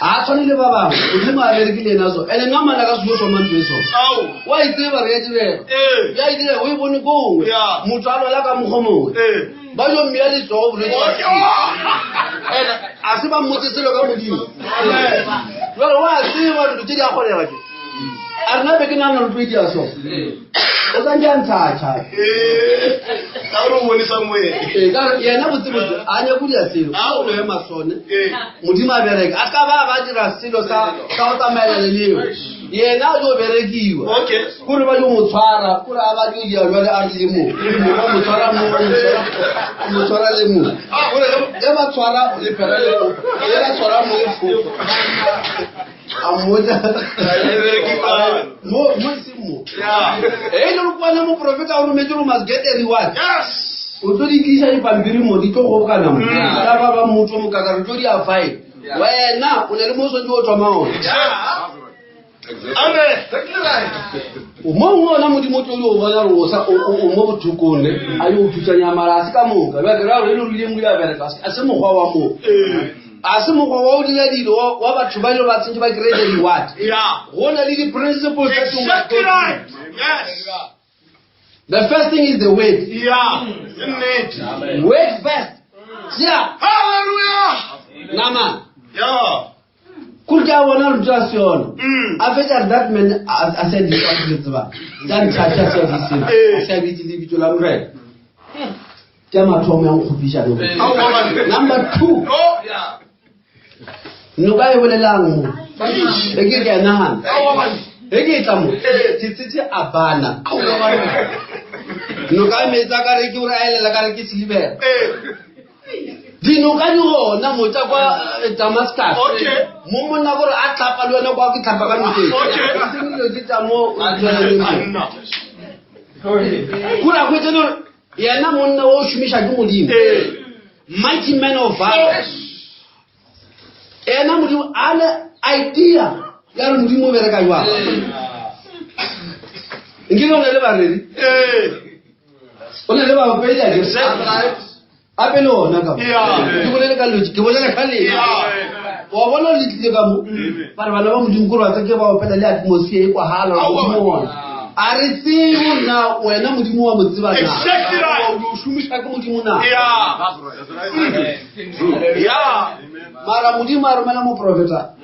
a tshwane le ba bangwe modimo a bereke le ena so ene nna mana ka selo soma ntho e so wa e tseba re ya direga ya e direga o e bone kongwe motho a lwala ka mokgwa mongwe ba yo mmea letsogo bolwetse ene a se ba mmotse selo ka modimo jale wa tseba dilo tse di a kgonega ke a rena be ke nagana re tlo e dia so o santse a ntshatšha yena botsebotse a nyako dia selo a o no ema sone modimo a bereka a ka ba ba dira selo sa go tsamaela le leo yena a tlo berekiwa kore ba yo mo tshwara kore a ba tlo dia jwale a rile mo ba mo tshwara mo mo tshwara le mo kore ge ba tshwara lephera le ge ba tshwara mo a mmotsa mo mo e seng mo e le kwana moprofeta o rometse go must get a reward o tlo di tlisa dipampiri mo di tlo kgobokana mo ka ba ba motho mokaka re tlo di a file wena o ne le mo o swantse o thoma one mo nngwe ona modimo o tlo o bona gore o sa o mo bothokong ne a yo o thutsanya mara a se ka moka bjale ra gore e le rile mo ya bereka a se mokgwa wa moo a se mokgwa wa o dira dilo wa batho ba ile ba tsentse ba kry-e reward go na le di-principles The first thing is the word. Yeah. Word first. Yeah. Hallelujah. Nama. Yeah. Kore ke a bona re tswa se yona. A fetsa re that man a sa di ka dilo tseba. Tsa ntšhatša se di se. A sa bitse le bitso la Morena. Ke mathomo ya nkgopiša no. Number 2. Oh yeah. Noka e bolelang mo. E ke ke a nagana. E ke e tla mo. Ke tsetse a bana. Noka e metsi a ka re ke gore a elela ka re ke silibera. Dinoka di gona mo tsa kwa Damascus. Mo monna gore a tlhapa le wena kwa ke tlhapa ka nokeng. Seng dilo tse tsa mo tsweleleng mo. Kore a hwetše le gore yena monna o šomiša ke Modimo. Mighty man of valor. Ena Modimo a le Idea ya re Modimo o bereka jwang. Nkile o na le bareri. O na le baopedi a ke. Gape le ona ka mo. Ke bolele ka lotse, ke bolela ka lena. Wa bona le tlile ka mo. Ba re bana ba Modimo ko re ke ba opela le atmosphere e kwagala Modimo ona. A re tsebe na wena Modimo wa mo tseba na. Exactly right. O šomiša ke Modimo na. Yeah. Yeah. Mara Modimo a romela moprofeta.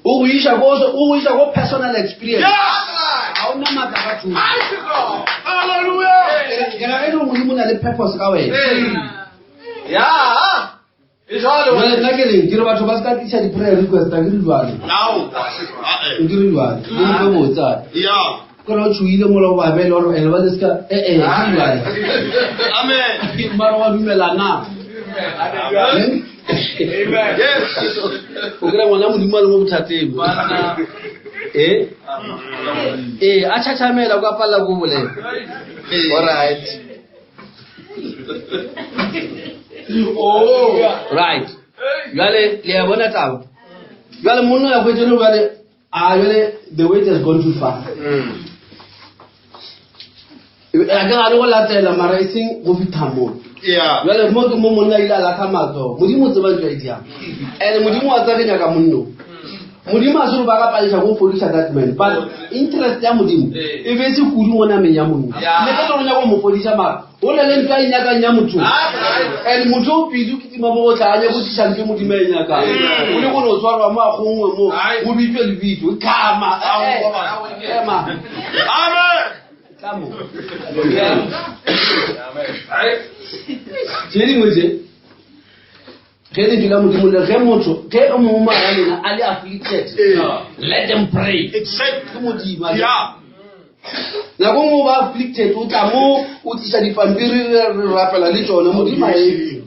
O go iša ko o go iša ko personal experience. Yeah. Ga o na maatla ka thoko. Hallelujah. Ke ra ge e le gore Modimo o na le purpose ka wena. Ya. E jwale Jwale nna ke reng ke re batho ba se ka tliša di-prayer request a ke re jwale Now. ke re jwale le mpe botsa Yeah. ke re o tshoile mola o babele ore ene ba le seka ee ke jwale Amen. mara wa dumela na Amen. Yes. o kry ngwana modimo a le mo bothateng ee ee a tšhatšhamela o ka palela ko bolela alright Oh. right jale le a bona taba jale monna ya hwetše le jale a jale the wait has gone too far a ke gane go latela mara e seng go fitlha moo Yeah. jale mo ke mo monna ile a latlha matsogo modimo o tseba ntho e diang and modimo wa tseba ke nyaka monno modimo a se ba ka palesa go fodisa that man but interest ya modimo e be se kudu mo nameng ya monna Yeah. le ka tsone nyaka go mo fodisa mara o na le ntho a e nyakang ya motho and motho o pedi o kitima mo go tla a nyako tliša ntho e modimo a e nyakang o le gone o tshwarwa mo a gongwe mo o bitswe lebitso kama ema Amen. tla mo tše dingwe tše ge lentšu la modimo le ge motho ge o mongwe mara lena a le afflicted let them pray Exactly. ke modimo a Yeah. nako nngwe o ba afflicted o tla mo o tlisa dipampiri re re rapela le tsone modimo a eme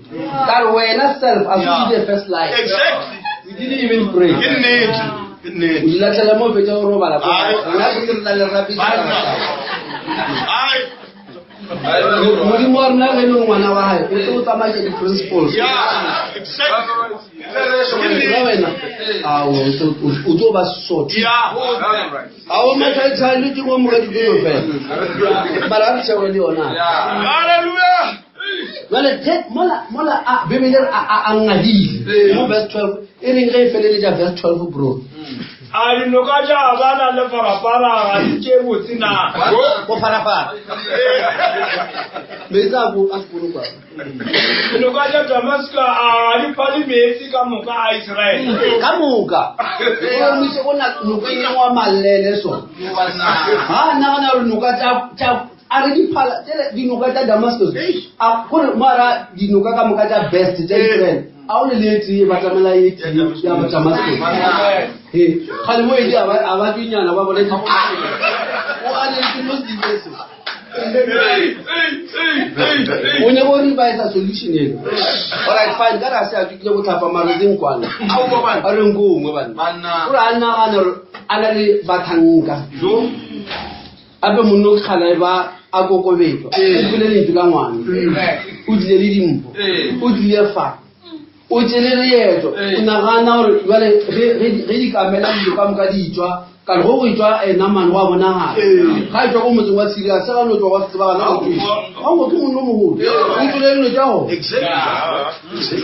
ka re wena self a Yeah. se the first life Exactly. you didn't even pray Ke nnete. Ke o nnete. di latlhela mo o fetsa go robala ko Ai. rona re re tla le rapedisa Banna. Ai. modimo wa rona ge e le ngwana wa gae o tlo o tsamaisa di-principles Yeah. Exactly. ka wena ao o tlo ba sotho Yeah. ga o mathaithai ke mo moka dikolo fela mara a re tšhego le yona Hallelujah. jale ge mola mola a bebele re a ngadile mo verse 12 e reng ge e feleletša verse 12 bro A dinoka tša Abana le Farapara ga di tše botse na? go farafara metsi a ko a sekolo kwa Dinoka tša Damaska a ga di phale meetse ka moka a Israele? ka moka o emise go na nokeng e ngwa malele so ga nagana gore noka tša a re diphala tsele dinoka tša Damascus a kore mara dinoka ka moka tša best tša Israel a o le le tee ba tlamela e tee ya ba Damascus he kgale mo edi a ba tswenyana ba bona o a le ke mo se o nyaka go revise solution eno alright fine ka re a se a tswikile go tlhapa mara seng kwana a reng ko ongwe banna ore a nagana gore a na le bathanka ape monno o kgala e ba a kokobetswa o kwele lentswe la ngwana o tlile le dimpho o tlile fa o tsele leeto o nagana gore jale ge di kamela dilo ka moka di tswa ka re go go etswa namane go a bonagala ga e tswa ko motseng wa syria se ga no tswa wa tsebagana go tswisa ao ke monno mogolo o tswele dilo tša gona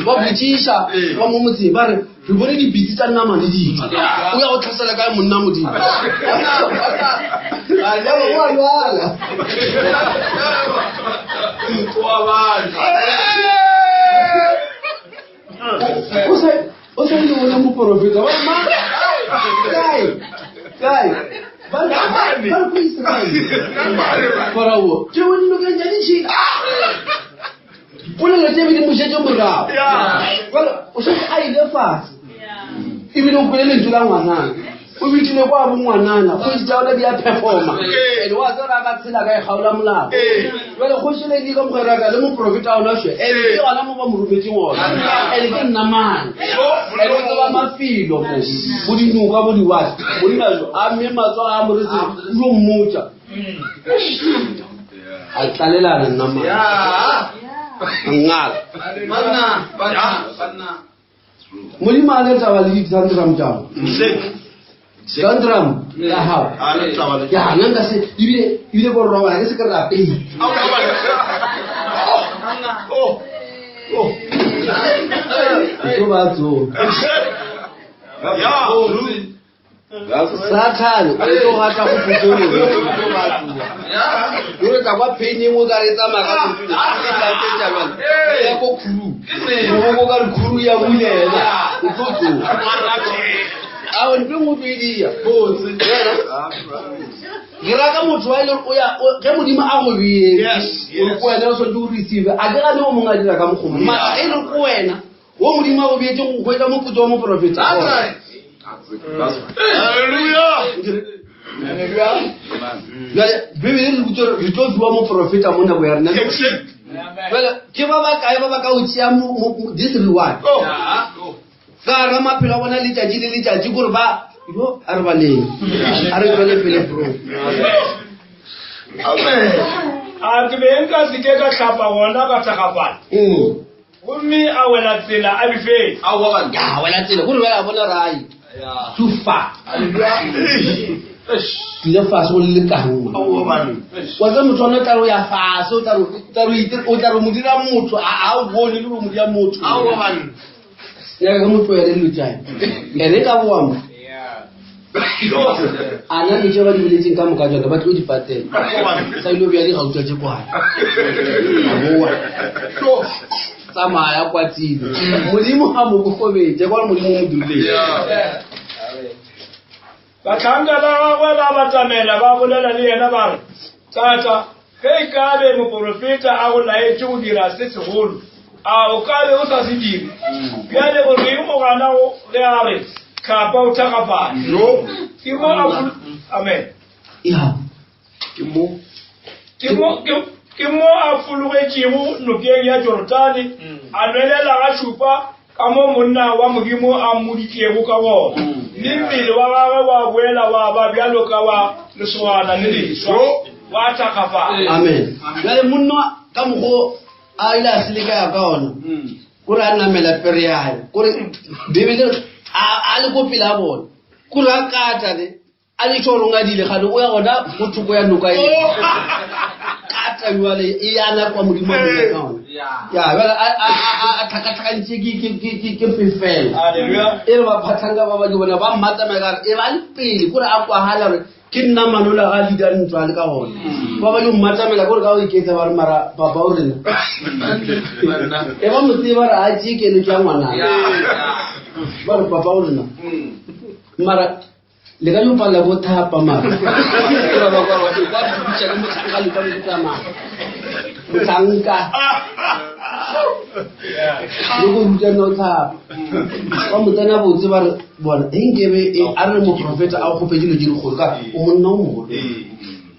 ba botšiša ba mo motseng ba re re bone dipitse tsa namane di tswa o ya go tlhasela kae monna modimo wa lwala o sa ile bona moporofeta wa ma kae kae ba re ba re ko Israel farao tše bone nokeng tša ditšhila polelo tše be di mošetše morago jale o šetse a ile fatshe ebile o kwele lentšu la ngwanana o bitile kwa bo ngwanana kgoši tša ona di a performa and wa tseba a ka tshela ka e kgaola molao jale kgoši le di ka mogweraka le moprofeta ona šwe and ke gona mo ba mo rometseng ona and ke nna mane and o tseba mafelo mo bo dinoka bo diwate monna jo a mme matsogo a moretse o yo mmotsa a tlalelana nna mane a ngala Banna, banna, banna. Modimo a ne taba le di-tantrum tšago. Tantrum ya gago. Ya nna nka se ebile ebile ko robala ke se ke rapele. Tlo ba tsoga. Sathane o tlo gata go putologe o re tla kwa pain engwe ka re tsamaya ka leoto le e tlatsetša jale ya ko khuru o ka re khuru ya bulela o tlo tsoga a ntho engwe o tlo e dia ke raka motho wa e le o ya ge modimo a go beetse o re ko wena o swanetse o receive a ke gane o mongwe a dira ka mokgomo mara e re ko wena Wo Modimo a go beetše go hwetša moputso wa moprofeta. Bjale Bibele re botse re tlo fiwa moprofeta mo nako ya rena. Bjale ke ba ba kae ba ba ka o tšea this reward? Oh. Ka ra maphelo a bona letšatši le letšatši gore ba yo a re baleng a re tswele pele bro. Amen. A ke be nka se ke ka hlapa gona ka thakgafala. Mm. Gomme a wela tsela a befetše. Ya wela tsela gore bjale a bona gore ai too far. Tlile fase go le lekang. Wa tseba motho ona tla re o ya fase o tla re o tla re mo dira motho a o bone le gore mo dira motho. Ya ke mo tlohele dilo tšae. Ene ka boa mo. A na dilo tše ba di boletseng ka moka jone ba tlo di patela. Sa ile bja digauta tše kwana. A boa. Tsamaya kwa tsile. Modimo ga mo kokobetše kwa Modimo o mo dirileng. Bahlanka ba gagwe ba batamela ba bolela le yena ba re, Tata, ge e ka be moporofeta a go laetše go dira se segolo, a o ka be o sa se dire? Bjale o reng o gana go ge a re, Hlapa o thakgafale? Ke mo a Amen. Ya. Ke mo ke mo ke ke mo a fologetšego nokeng ya Jorodane, a nwelela ga šupa ka mo monna wa Modimo a mmoditšego ka gona, mme mmele wa gagwe wa boela wa ba bjalo ka wa lesogana le leswa, wa thakgafala. Amen. Bjale monna ka mokgo a ile a selekaya ka ona kore a namela pere ya gae kore Bibele a le ko pele a bona kore a kata ne a le tšho ngadile gane o ya gona go thoko ya noka e kata jale e yana kwa modimo a ka ona ya jale a tlhakatlhakantše ke pefelo e re baphatlhanka ba ba ke bona ba mmatsamaya kare e ba le pele kore a kwagala gore ke nna manola ga leader ntlo a le ka gona ba ba yo mmatsamela kore ka go iketsa ba re mara papa o rena e ba mo tseba re a tšee keletso ya ngwana ba re papa o rena mara le ka yo palela bo thapa mara kwa bitša ke motlhanka le ka mo tsamaya motlhanka le go ruta no thapa ba mo tsena botse ba re bona e nkebe e a re moprofeta a go kgopetse dilo tse dikgolo ka o monna o mogolo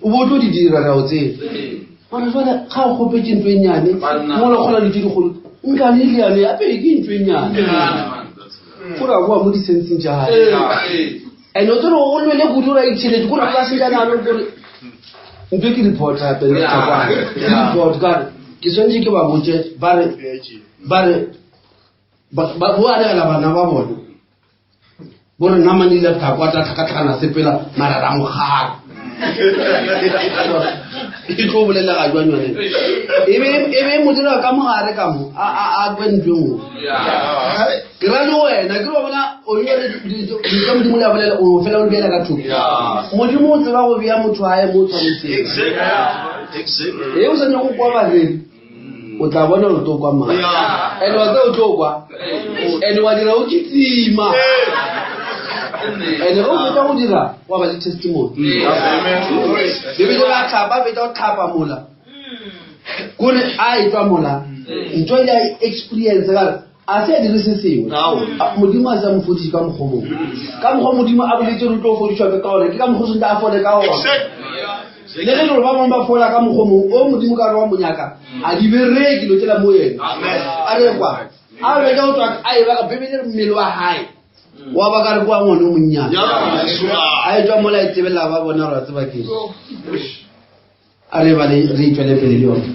o bo tlo di dira ra o tseba mara jale ga o kgopetse ntho e nnyane mo le kgona dilo tse dikgolo nkane le yane ape ke ntho e nnyane Kore a boa mo disenseng tša gae. And o tsere o lwele kudu ra itšhelete kore ba se nalo kore ntwe ke report gape le tlhakwana. Ke report ka re ke swanetše ke ba botse ba re ba re ba bo anegela bana ba bona. Bo re namane ile tlhakwa tla tlhakatlhakana sepela mara ra mogala. E tlo bolela ga jwang yone e be e be mo dira ka mogare ka mo a a a kwe ntlo nngwe ke ra le wena ke re bona o le ka modimo le a bolela o fela o beela ka thoko modimo o tseba go bea motho ae mo o tshwanetseng e o sa nyako kwa bareri o tla bona o tlo kwa mang and wa tseba o tlo kwa and wa dira o kitsima and ge o fetsa go dira wa ba le testimony bebele ba tlhapa fetsa go tlhapa mola kore a e tswa mola ntho ile a experience kare a se a dire se sengwe modimo a se a mo fodise ka mokgwa mongwe ka mokgwa modimo a boletse re tlo fodiswa ka one ke ka mokgwa sentse a fole ka one le ge gore ba bangwe ba fola ka mokgwa mongwe o modimo ka re wa monyaka a di bereke dilo tsela mo yena a re kwa a beka go tswa a e baka bebele re mmele wa gae wa ba ka re kwa ngwane o monnyane a e tswa mola e tsebelela ba bona gore a tseba ke a re bale re itswele pele le yone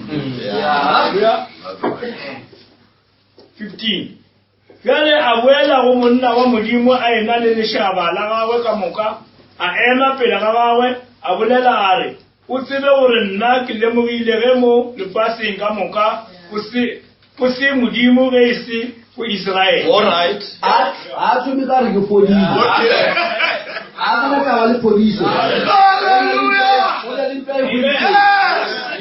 15. Bjale a boela go monna wa Modimo a ena le lešaba la gagwe ka moka, a ema pele ga gagwe, a bolela a re, O tsebe gore nna ke lemogile ge mo lefaseng ka moka go se, go se Modimo ge e se go Isiraele. All right. A a thome ka re ke fodile. Okay. A kana taba le phodiso. Hallelujah. O na le ntwa e fodiseng.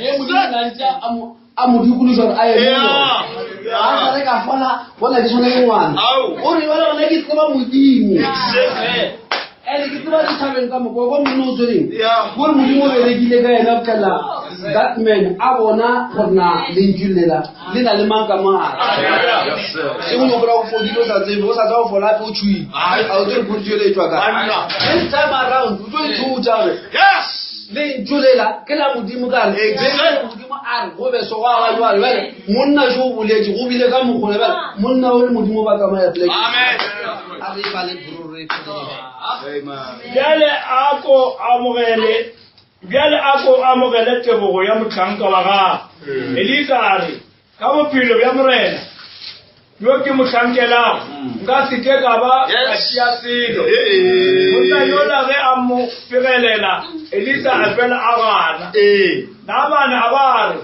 Ye Modimo na ntse a mo a mo dikološa gore a ye mo Yeah. a sa re ka fola bona ke tshwana le ngwana Ao. o re jale gona ke tseba modimo Exactly. ande ke tseba ditšhabeng ka moka kwa modimo o tshwereng Yeah. gore modimo o berekile ka ena fitlhela that man a bona gore na lentšu lela le na le mang ka mogare Yes, sir. sengwe o kry-a o fodile o sa tsebe o sa tseba go fola ape o tšhoile Ai. a o tsere phodiso ele e tswa kae Banna. this time around o tlo ithuta gore Yes. lentšu lela ke la modimo ka re Exactly. modimo a re go be so gwa ba jwale bjale monna jo o boletse go bile ka mokgole bjale monna o le modimo ba tsamaya plek Amen. a re ba le brore Amen. Bjale a ko amogele bjale a ko amogele tebogo ya mohlanka wa gago. Elisa a re, Ka bophelo bja Morena yo ke mo hlankelago, nka se ke ka ba ka Yes. tšea selo. Eh. Monna yola ge a mo fegelela, Elisa a fela a gana. Eh. Naamane a ba a re,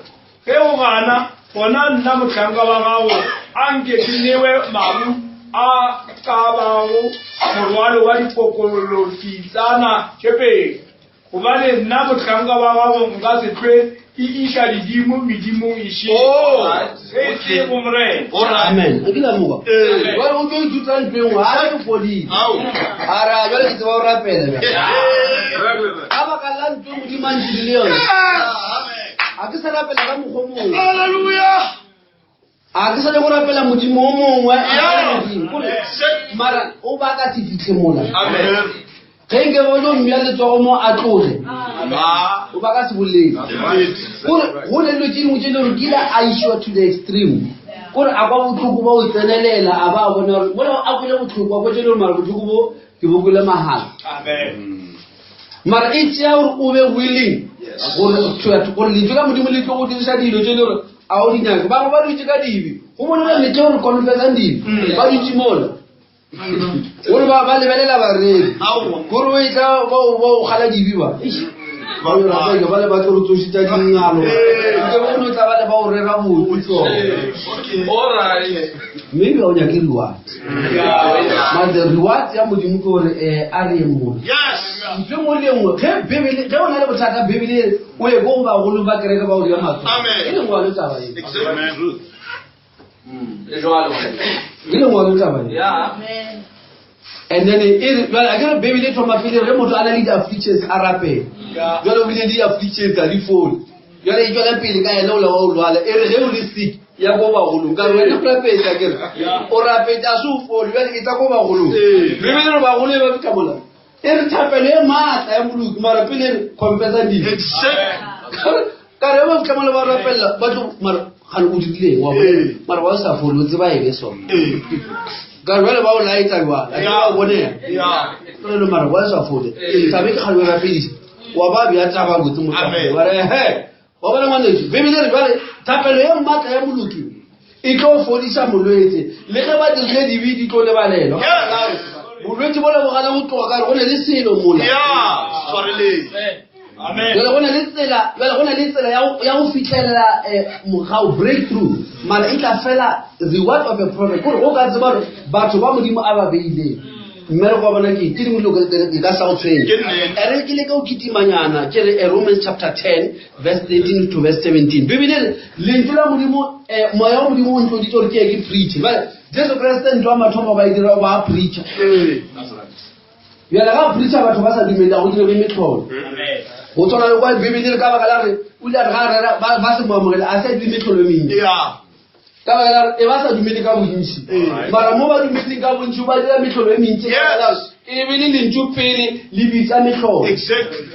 Ge o gana, gona nna mohlanka wa gago a nke ke newe mabu a ka bago morwalo wa dikokolofitsana tše pedi, gobane nna mohlanka wa gago nka se hlwe ke iša didimo medimong e šele, Oh. ge e se go Morena. All right. amen o kile moka Eh. jale o tlo ithuta ntho e nngwe a re ke fodile Ao. a re a jale ke tseba go rapela bjale. Eh. ka baka la ntho e modimo a ntirile yone a ke sa rapela ka mokgwa o mongwe Hallelujah. a ke sa le go rapela modimo o mongwe a Yeah. Modimo. Kore, Exactly. mara o baka se fitlhe mola Amen. ge nke bo tlo mmea letsogo mo a tloge Ah. o baka se bolele Indeed. kore go ne dilo tse dingwe tse e le gore kile a isiwa to the extreme kore a kwa botlhoko ba o tsenelela a ba a bona gore mola a kwele botlhoko a kwa tse e le gore mara botlhoko bo ke bo kwele mahala Amen. mara e tšea gore o be willing gore gore lentšu la modimo le tlo go diriša dilo tse e le gore a o di nyake bangwe ba dutse ka dibe go bone ba metle gore confessang dibe ba dutse mola gore ba ba lebelela bareri Aowa. gore o etla ba o ba o kgala dibe ba Eish, ba o rapela ba le ba tlo re tsošetša dingalo nke bo no tla ba le ba o rera botse Okay. All right. maybe ga o nyake reward mara the reward ya modimo ke gore um a re ye mola Yes. ntho e nngwe le nngwe ge bebele ge o na le bothata bebele e re, o ye ko go bagolo ba kereke ba o dia matsogo Amen. e lengwalo taba e Exactly. Le jwalo. e lengwalo taba e Yeah. and then e re jwale a kere bebele e thoma pele ge motho a na le di-afflictions a rapela jwale o bile di-afflictions ga di fole jwale e tswela pele ka ena o la wa o lwala e re ge o le sick ya ko bagolong ka re wena o rapetsa kere o rapetsa a se o fole jwale e tla ko bagolong Ee. bebele re bagolo e ba fitlha mola e re thapelo e maatla ya moloki mara pele e re confessa dibe Exactly. ka re ba fitlha mola ba rapelela ba tlo mara gane o dirileng wa bona Ee. mara wa o sa fole o tseba eng sona Eh. ka re jwale ba o laetsa jwale a ke ba o bonela Yeah. polelo mara wa sa fole Ee. tlabe ke kgale o rapedisa wa ba bja taba botse mo Amen. wa re he wa bona ngwaneso bebele re jwale thapelo ye maatla ya moloki e tlo fodisa molwetse le ge ba dirile dibe di tlo lebalelwa Yes. bolwetse bole bo gana go tloga ka re go ne le selo mola Yeah. Tshwareleng. Amen. jale go na le tsela jale go na le tsela ya go- ya go fitlhelela um mogao breakthrough mara e tla fela reward of a prophet kore o ka tseba gore batho ba modimo a ba beileng mmereko wa bona ke ke dingwe dilo ke ka sa go tshwenya Ke nnete. ere ke leke go kitimanyana ke re eh, romans chapter 10 verse 13 to verse 17 bebele re lentšu la modimo um moya wa modimo o ntloditse gore ke ye ke preache bale jesu kreste ntho ya mathomo ba e dira ba preacha Eh. bjale ga o preacha batho ba sa dumele ga go direge metlholo Amen. go tshwana le kwa bebele re ka baka la re o ile a re ga a rera ba ba se mo amogele a se a dire metlholo e mentsi Yeah. ka baka la re e ba sa dumele ka bontši Ee. mara mo ba dumetseng ka bontši ba dira metlholo e mentsi ka baka la Yes. gore e be le lentšu pele le bitsa metlholo Exactly.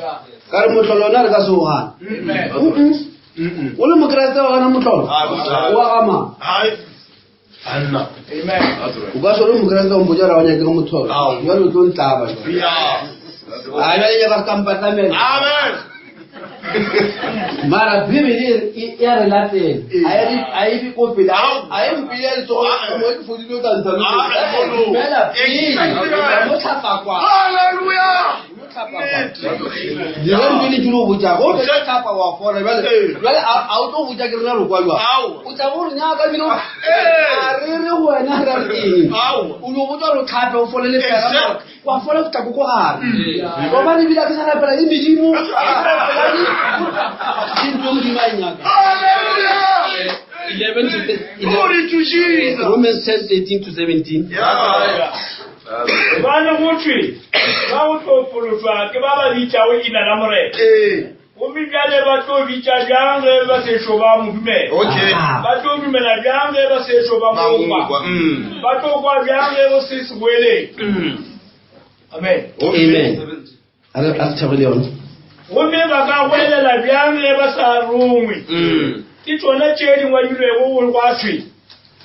ka re motlholo ona re ka se o gana Amen. Mm-mm. o le mokeresete wa gana motlholo Ah, botlholo. o a gama Hai. Anna. Amen. o ka se o le mokeresete wa mpotsa gore ga o nyake motlholo Ao. jale o tlo ntlaba Yeah. a jale nyaka re kampatlamela Amen. Mara Bibele e e a re latela. A e re a e be ko pele. A e mpele ya letsogo mo ke fodile o tla ntsha le. Dumela pele. Mo tlhapa kwa. Hallelujah. Mo tlhapa kwa. Dira ntho le tlo botsa. Go fetsa tlhapa wa fola jwale. Jwale a o tlo botsa ke rena re kwa jwang. O tla bo re nyaka bile. A re re wena re re eng. O no botsa re tlhape o fole le fela. Wa fola go tla ko gare. Gobane ebile a ke sa rapela le medimo. A ke sa rapela le ke ntho Modimo a e nyaka. Hallelujah. 11 to Glory to Jesus. Romans 10 13 to 17. Yeah. Gobane go thwe ba go tlo phološwa ke ba ba bitšago ina la Morena. Ee. Gomme bjale ba tlo bitša bjang ge ba sešo ba mo dumela? Okay. Ba tlo dumela bjang ge ba sešo ba Ba mo mo kwa? kwa. Mm. Ba tlo kwa bjang ge go se segoeledi? Amen. Amen. A re a re thabele yona. Gomme ba ka goelela bjang ge ba sa rongwe? Ke tšona tše di ngwadilwego gwa thwe,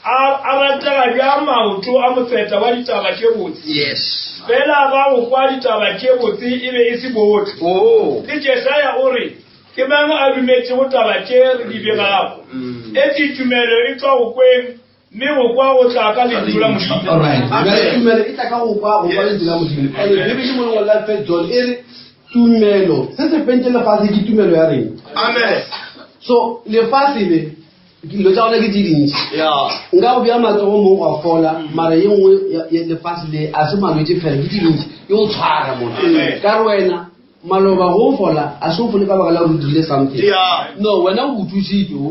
A, a ratega bjang maoto a motseta wa ditaba tše botse. Yes. Fela ba go kwa ditaba tše botse e be e se bohle. Oh. Le Jesaya o re, Ke mang a dumetšego taba tše re di begago? Etše tumelo e tšwa go kweng, mme go kwa go tla ka lentšu la Modimo. All right. Bjale tumelo e tla ka go kwa go kwa lentšu la Modimo. And Bibele mo lengwalo la First John e re tumelo se se fentše lefase ke tumelo ya rena. Amen. So lefase le dilo tša gona ke tše dintši. Nka go bea matsogo mo gwa fola mara ye nngwe ya lefase le a se malwetši fela ke tše dintši e o tshwara mona. Ka re wena maloba go fola a se o fole ka baka la gore o dirile something. No wena o thusitse o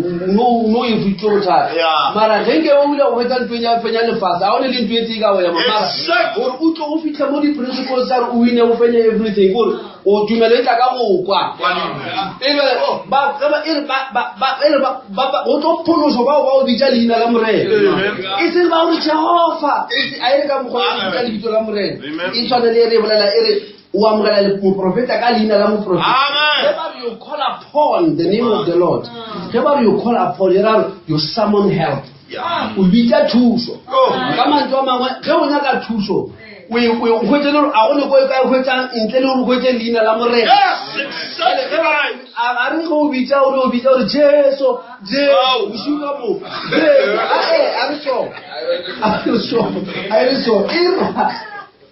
no e futse bothata. Mara ge nke o ile go hwetsa ntweng ya fenya lefase a o ne le ntho e tee ka go ema mara gore o tlo go fitlha mo di-principles tsa gore o wine o fenye everything gore o tumelo e tla ka go kwa. E be ba ge ba e re ba ba ba e re ba ba ba go tlo phološwa bao ba o bitša leina la Morena. E seng ba gore Jehofa e se a e re ka mokgwa wa go bitša lebitso la Morena. E tshwane le e re e bolela e re o amogela le moprofeta ka leina la moprofeta. Amen. Ge ba re you call upon the name of the Lord. Ge ba re you call upon e ra gore you summon help. O bitša thušo. Ka mantšu a mangwe ge o nyaka thušo o e o e hwetše le gore a go ne ko e ka e hwetšang ntle le gore o hwetše leina la Morena. Yes, exactly right. A a re ge o bitša o re o bitša gore Jesu, Jesu, bošego ka moka. Jesu, a e a re so. A re so. A re so. E ra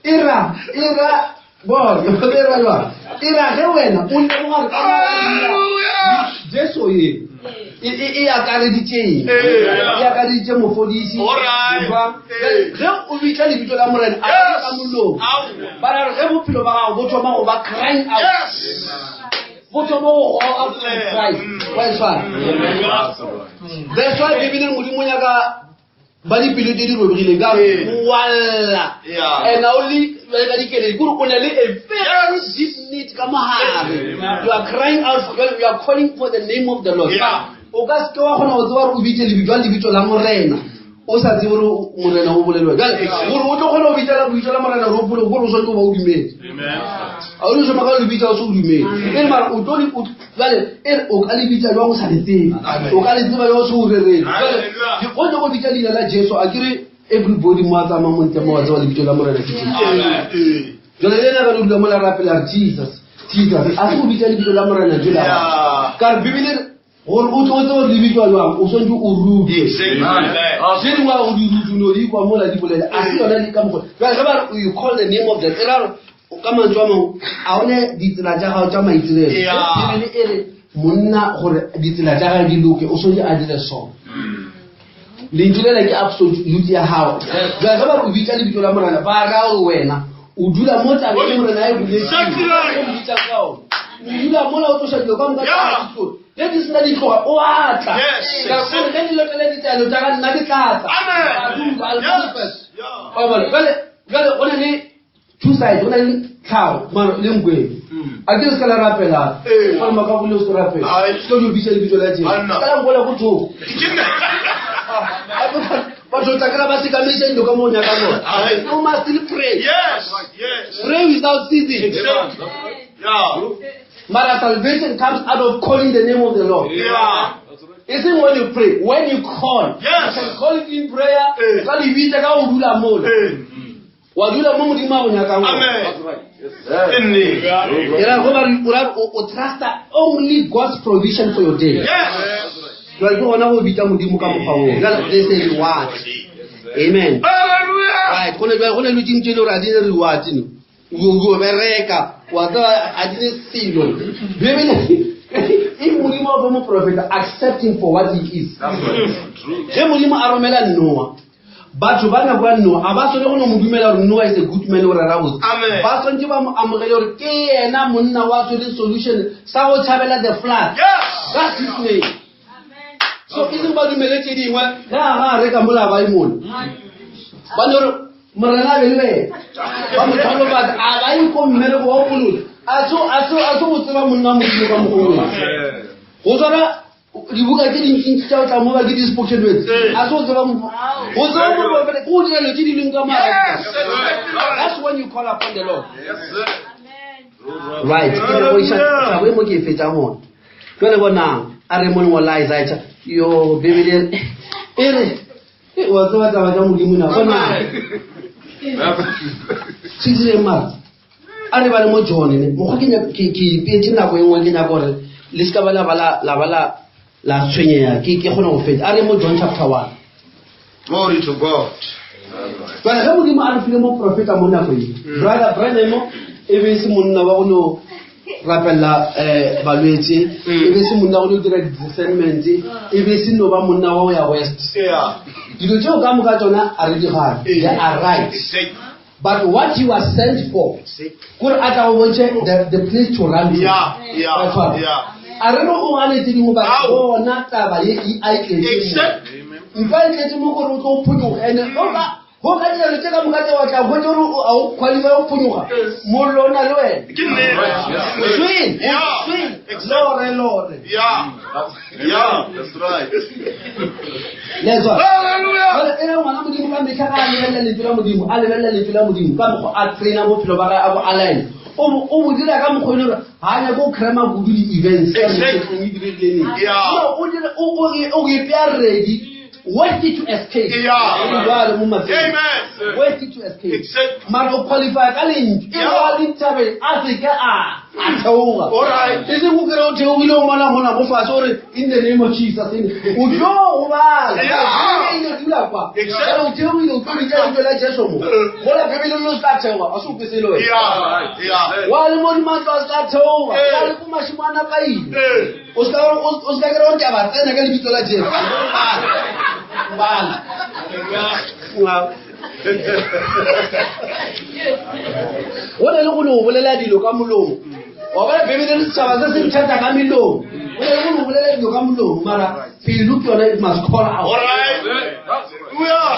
e ra e ra bona e ra jwang? E ra ge wena o lemoga gore ka Hallelujah. Jesu ye e e e akareditše eng? Ee. E akareditše mofodisi. Alright. Jwang? Ee. Ge o bitša lebitso la Morena a Yes. ka molomo. Aowa. Ba ra re ge bophelo ba gago bo thoma go ba crying out. Yes. Bo thoma go goga from Christ. Wa e tshwara? That's why Bibele e re Modimo o nyaka ba dipelo tse di robegileng ka Ee. gore wa lla. Yeah. And ha o le jwale ka dikeledi, ke gore o na le a very Yes. deep need ka mogare. You are crying out for, you are calling for the name of the Lord. Yeah. O ka seke wa kgona go tseba gore o bitse lebitso lebitso la Morena o sa tsebe gore Morena o bolelwa. Jwale gore o tlo kgona go bitsa lebitso la Morena gore o phologe, gore o swanetse go ba o dumetse. A o le soma ka le bitsa o se o dumele. E re mara o tlo le o jwale e re o ka le bitsa jwang o sa le tsebe. O ka le tseba jwang o se o rerele. Jwale o nyaka go bitsa leina la Jesu a ke re everybody mo a tsamayang mo ntle mo wa tseba lebitso la Morena ke Jesu. Ee. Jwale le ena ka le dula mo la rapela re Jesus, Jesus. A se go bitsa lebitso la Morena je la. Yeah. Ka re Bibele e re gore o tlo tsebe gore le bitswa jwang o swanetse o rutwe. Exactly. Tse dingwe ga o di rutwe no di kwa mola di bolela a se yona le ka mokgwa. Jwale ge ba re you call the name of the e ra gore ka mantswe a mangwe a one ditsela tša gago tša maitirelo. Yeah. Bibele e re monna gore ditsela tša gagwe di loke o swanetse a dire so. Lentšu lela ke absolute ya gago. Jwale ge ba re o bitša lebitso la Morena ba ra gore wena o dula mo tabeng e Morena a e boletseng. Exactly right. O bitša ka ona. O dula mola o tloša dilo ka moka tša Yeah. gago. Ge di sena di tloga o a tla. Yes. Ka gore ge di latela ditaelo tša ka nna ke tla tla. Amen. Ka dula, I'll Yes. manifest. Yeah. Wa bona? Jwale jwale go na le two sides, go na le tlhago mara le nkweng. A ke re se ka la rapela. Ee. Gore maka go le o se rapela. Ai. Se ke bitsa lebitso la Jesu. Anna. Ka la nkwela go thoko. Ke nna. Batho tla kry-a ba sekametša dilo ka mo o nyaka bona. Ai. You must still pray. Yes. Yes. Pray without ceasing. Exactly. Yeah. Mara salvation comes out of calling the name of the Lord. Yeah. E seng when you pray, when you call. Yes. You can call it in prayer. Eh. O ka le bitsa ka go dula mola. Ee. Wa dula mo Modimo a go nyakang gona. Amen. Ke nnete. E ra go ba re- o ra- o- o trusta only God's provision for your day. Yes. Jwale ke gona go bitsa Modimo ka mokgwa oo. Jwale there's a reward. Amen. Hallelujah. Right, go ne jwale go ne dilo tse dintsi e le gore a di ne reward no. O o bereka, wa tseba a di ne selo. Bibele e Modimo a fa moprofeta accept him for what he is. Ge Modimo a romela Noah, batho ba nako ya Noah a ba swane go no mo dumela gore Noah is a good man o rera botse. Amen. Ba swantse ba mo amogele gore ke yena monna wa tshwere solution sa go tshabela the flood. Yes. That's his name. So e seng ba dumele tse dingwe ge a ga a reka mola ba imone. Ba no re morena a be le wena. Ba mo tlhalofatsa a ba ye ko mmereko wa go A so a so a so go tseba monna wa Modimo ka mokgwa oo. Go tshwana dibuka tse dintsintsi tsa go tla mo ba ke di-spoken words. A se go tseba go tseba moprofeta ke go dira dilo tse di leng ka morago. Yes. Exactly. That's when you call upon the Lord. Yes, sir. Right. Ke nyaka go iša taba e mo ke e fetšang gona. Jwale bonang, a re mo lengwe la Isaiah, yo Bibele e re, e, wa tseba taba tša Modimo na, bonang. Se direng mara. A re bale mo John ne, mokgwa ke nyaka- ke ke ipeetše nako e nngwe ke nyaka gore le se ka ba la ba la la ba la la tshwenyega, ke ke kgone go fetša. A re mo John chapter 1. Glory to God. Jwale ge Modimo a re file moprofeta mo nako e, Brother Branham e be e se monna wa go no rapella um balwetse, e be e se monna wa go no dira di-discernment, e be e se no ba monna wa go ya west. Yeah. Dilo tšeo ka moka tšona a re di gane, they are right. Exactly. But what he was sent for, kore a tla go bontšhe the place to run to. Yeah, yeah, Wa tshwara? yeah. A re re o gane tse dingwe, but Ao. bona taba ye e a e tletse mo. Exactly. Nka e tletse mo gore o tlo o phonyoga. And go ka dira dilo tse ka moka tse wa tla hwetša gore a o qualify go phonyoga. Mollo o na le wena. Ke nnete. O swele, o Yeah. swele. Exactly. Lore, lore. Yeah. Yeah, that's right. Le tswa. Hallelujah. Jwale e re ngwana Modimo ka mehla ga a lebelela lentswe la Modimo, a lebelela lentswe la Modimo ka mokgwa a traina bophelo ba gagwe, a bo align. O bo dira ka mokgwa e le gore ga a nyake go crema kudu di-events tsa Exactly. mehleng e diregileng. Yeah. No, o dira, o ipea ready, worthy to escape. Yeah. E jwalo mo mafelong. Amen. Worthy to escape. Exactly. Mara o qualify ka lentswe. E Yeah. ba le dithabeng, a se ke a theoga. All right. E seng o kry-e o theogile o mona mona mo fatshe o re, in the name of Jesus, o tlo gobala. Yeah. E ile dula kwa. Exactly. Jwale o theogile, o tlo bitsa lebitso la Jesu mo. Mola Bibele le o se ka theoga, a se o kwese le wena. Yeah. Yeah. Wa le mo dimatlo a se ka theoga, Eh. wa le ko mašimo a napaile. Eh. O se ka o se ka kry-a gore ke a ba tsena ka lebitso la Jesu. Bala. Bala. Go na le go no bolela dilo ka molomo. Wa bona Bibele le setšhaba se se nthata ka melomo. Go na le go no bolela dilo ka molomo, mara pelo ke yona it must call out. All right. Hallelujah.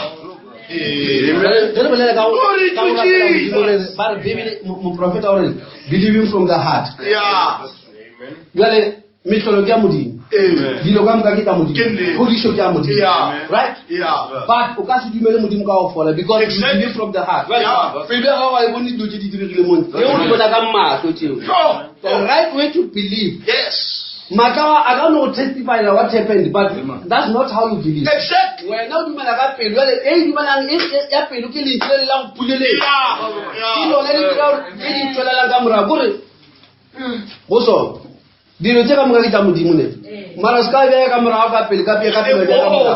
Amen. Ge re bolela ka go Glory ka go to rapela Jesus. Modimo, re re, ba re Bibele, moprofeta o re, believing from the heart. Yeah. Jwale mehlolo ke ya Modimo. Amen. Dilo ka moka ke tsa Modimo. Ke nnete. Phodišo ke ya Modimo. Yeah. Right? Yeah. But o ka se dumele Modimo ka go fola because you Exactly. believe from the heart. Yeah. Pelo ya gago ga e bone dilo tse di diregile mo ntle. Eo o di bona ka mahlo tseo. Sure. The right way to believe. Yes. Maatla a ka no go testify what happened, but that's not how you believe. Exactly. Wena o dumela ka pelo, jwale e e dumelang e, e, ya pelo ke lentswe le la go puleleng. Yeah. Ke lone le dira gore tse di tswelelang ka morago kore go sona dilo tse ka moka ke tsa Modimo ne. Mara se ka beya ka morago ka pele, ka pele, ka pele, ka morago.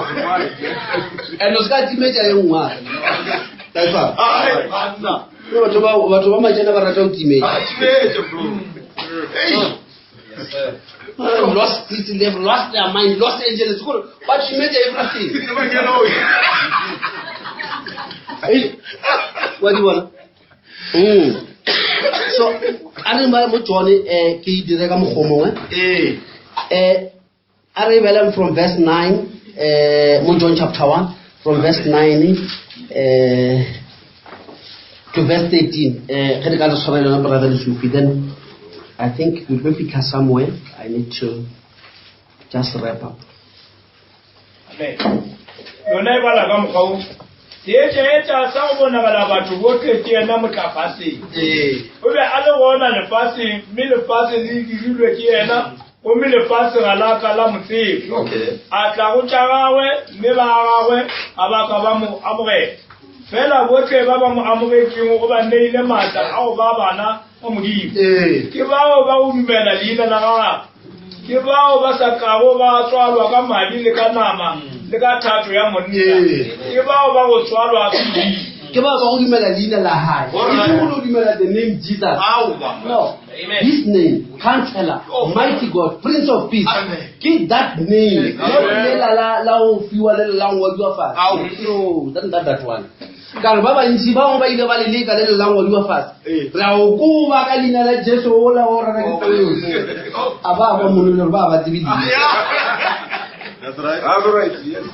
And o se ka timetsa e nngwe hape. That's all. Ai, banna. Ke batho ba, batho ba majena ba rata ho timetsa. Ah, timetsa, bro. Hey. Lost it, they've lost their mind, Los Angeles, kore ba timetsa everything. Ke ba ke Hey, wa di bona? So, a re ba mo John, ke e dire ka mokgwa o mongwe. Eh. A re beleng from verse 9, mo John chapter 1, from verse 9, to verse 13. Ge re ka re tshwarela yona, brother Lesufi, then I think we will pick her somewhere. I need to just wrap up. Amen. Yona e bala ka mokgwa o. Seetša-etša sa go bonagala batho bohle ke yena motlafaseng. Eh. O be a le gona lefaseng, mme lefase le dirilwe ke yena, gomme lefase ga la ka la mo tseba. Okay. A tla go tša gagwe, mme ba gagwe ga ba ka ba mo amogela. Fela bohle ba ba mo amogetšego o ba neile maatla a go ba bana ba Modimo. Ee. Ke bao ba go dumela leina la gagwe. Ke bao ba sa kago ba tswalwa ka madi le ka nama le ka thato ya monna. Ee. Ke bao ba go tswalwa ke Modimo. Ke bao ba go dumela leina la hae. All right. E seng go dumela the name Jesus. Aowa. No. Amen. His name, Counselor, Mighty God, Prince of Peace. Amen. Ke that name. Amen. Not lela la la go fiwa le la ngwadiwa fatshe. Ao. No, that not that one. Ka re ba bantši ba bangwe ba ile ba le leka le le la ngwadiwa fatshe. Ee. Re a o koba ka leina la Jesu o la o rera ke peo. A ba ba mono le gore ba ba tsebe leina. That's right. That's right. Yes.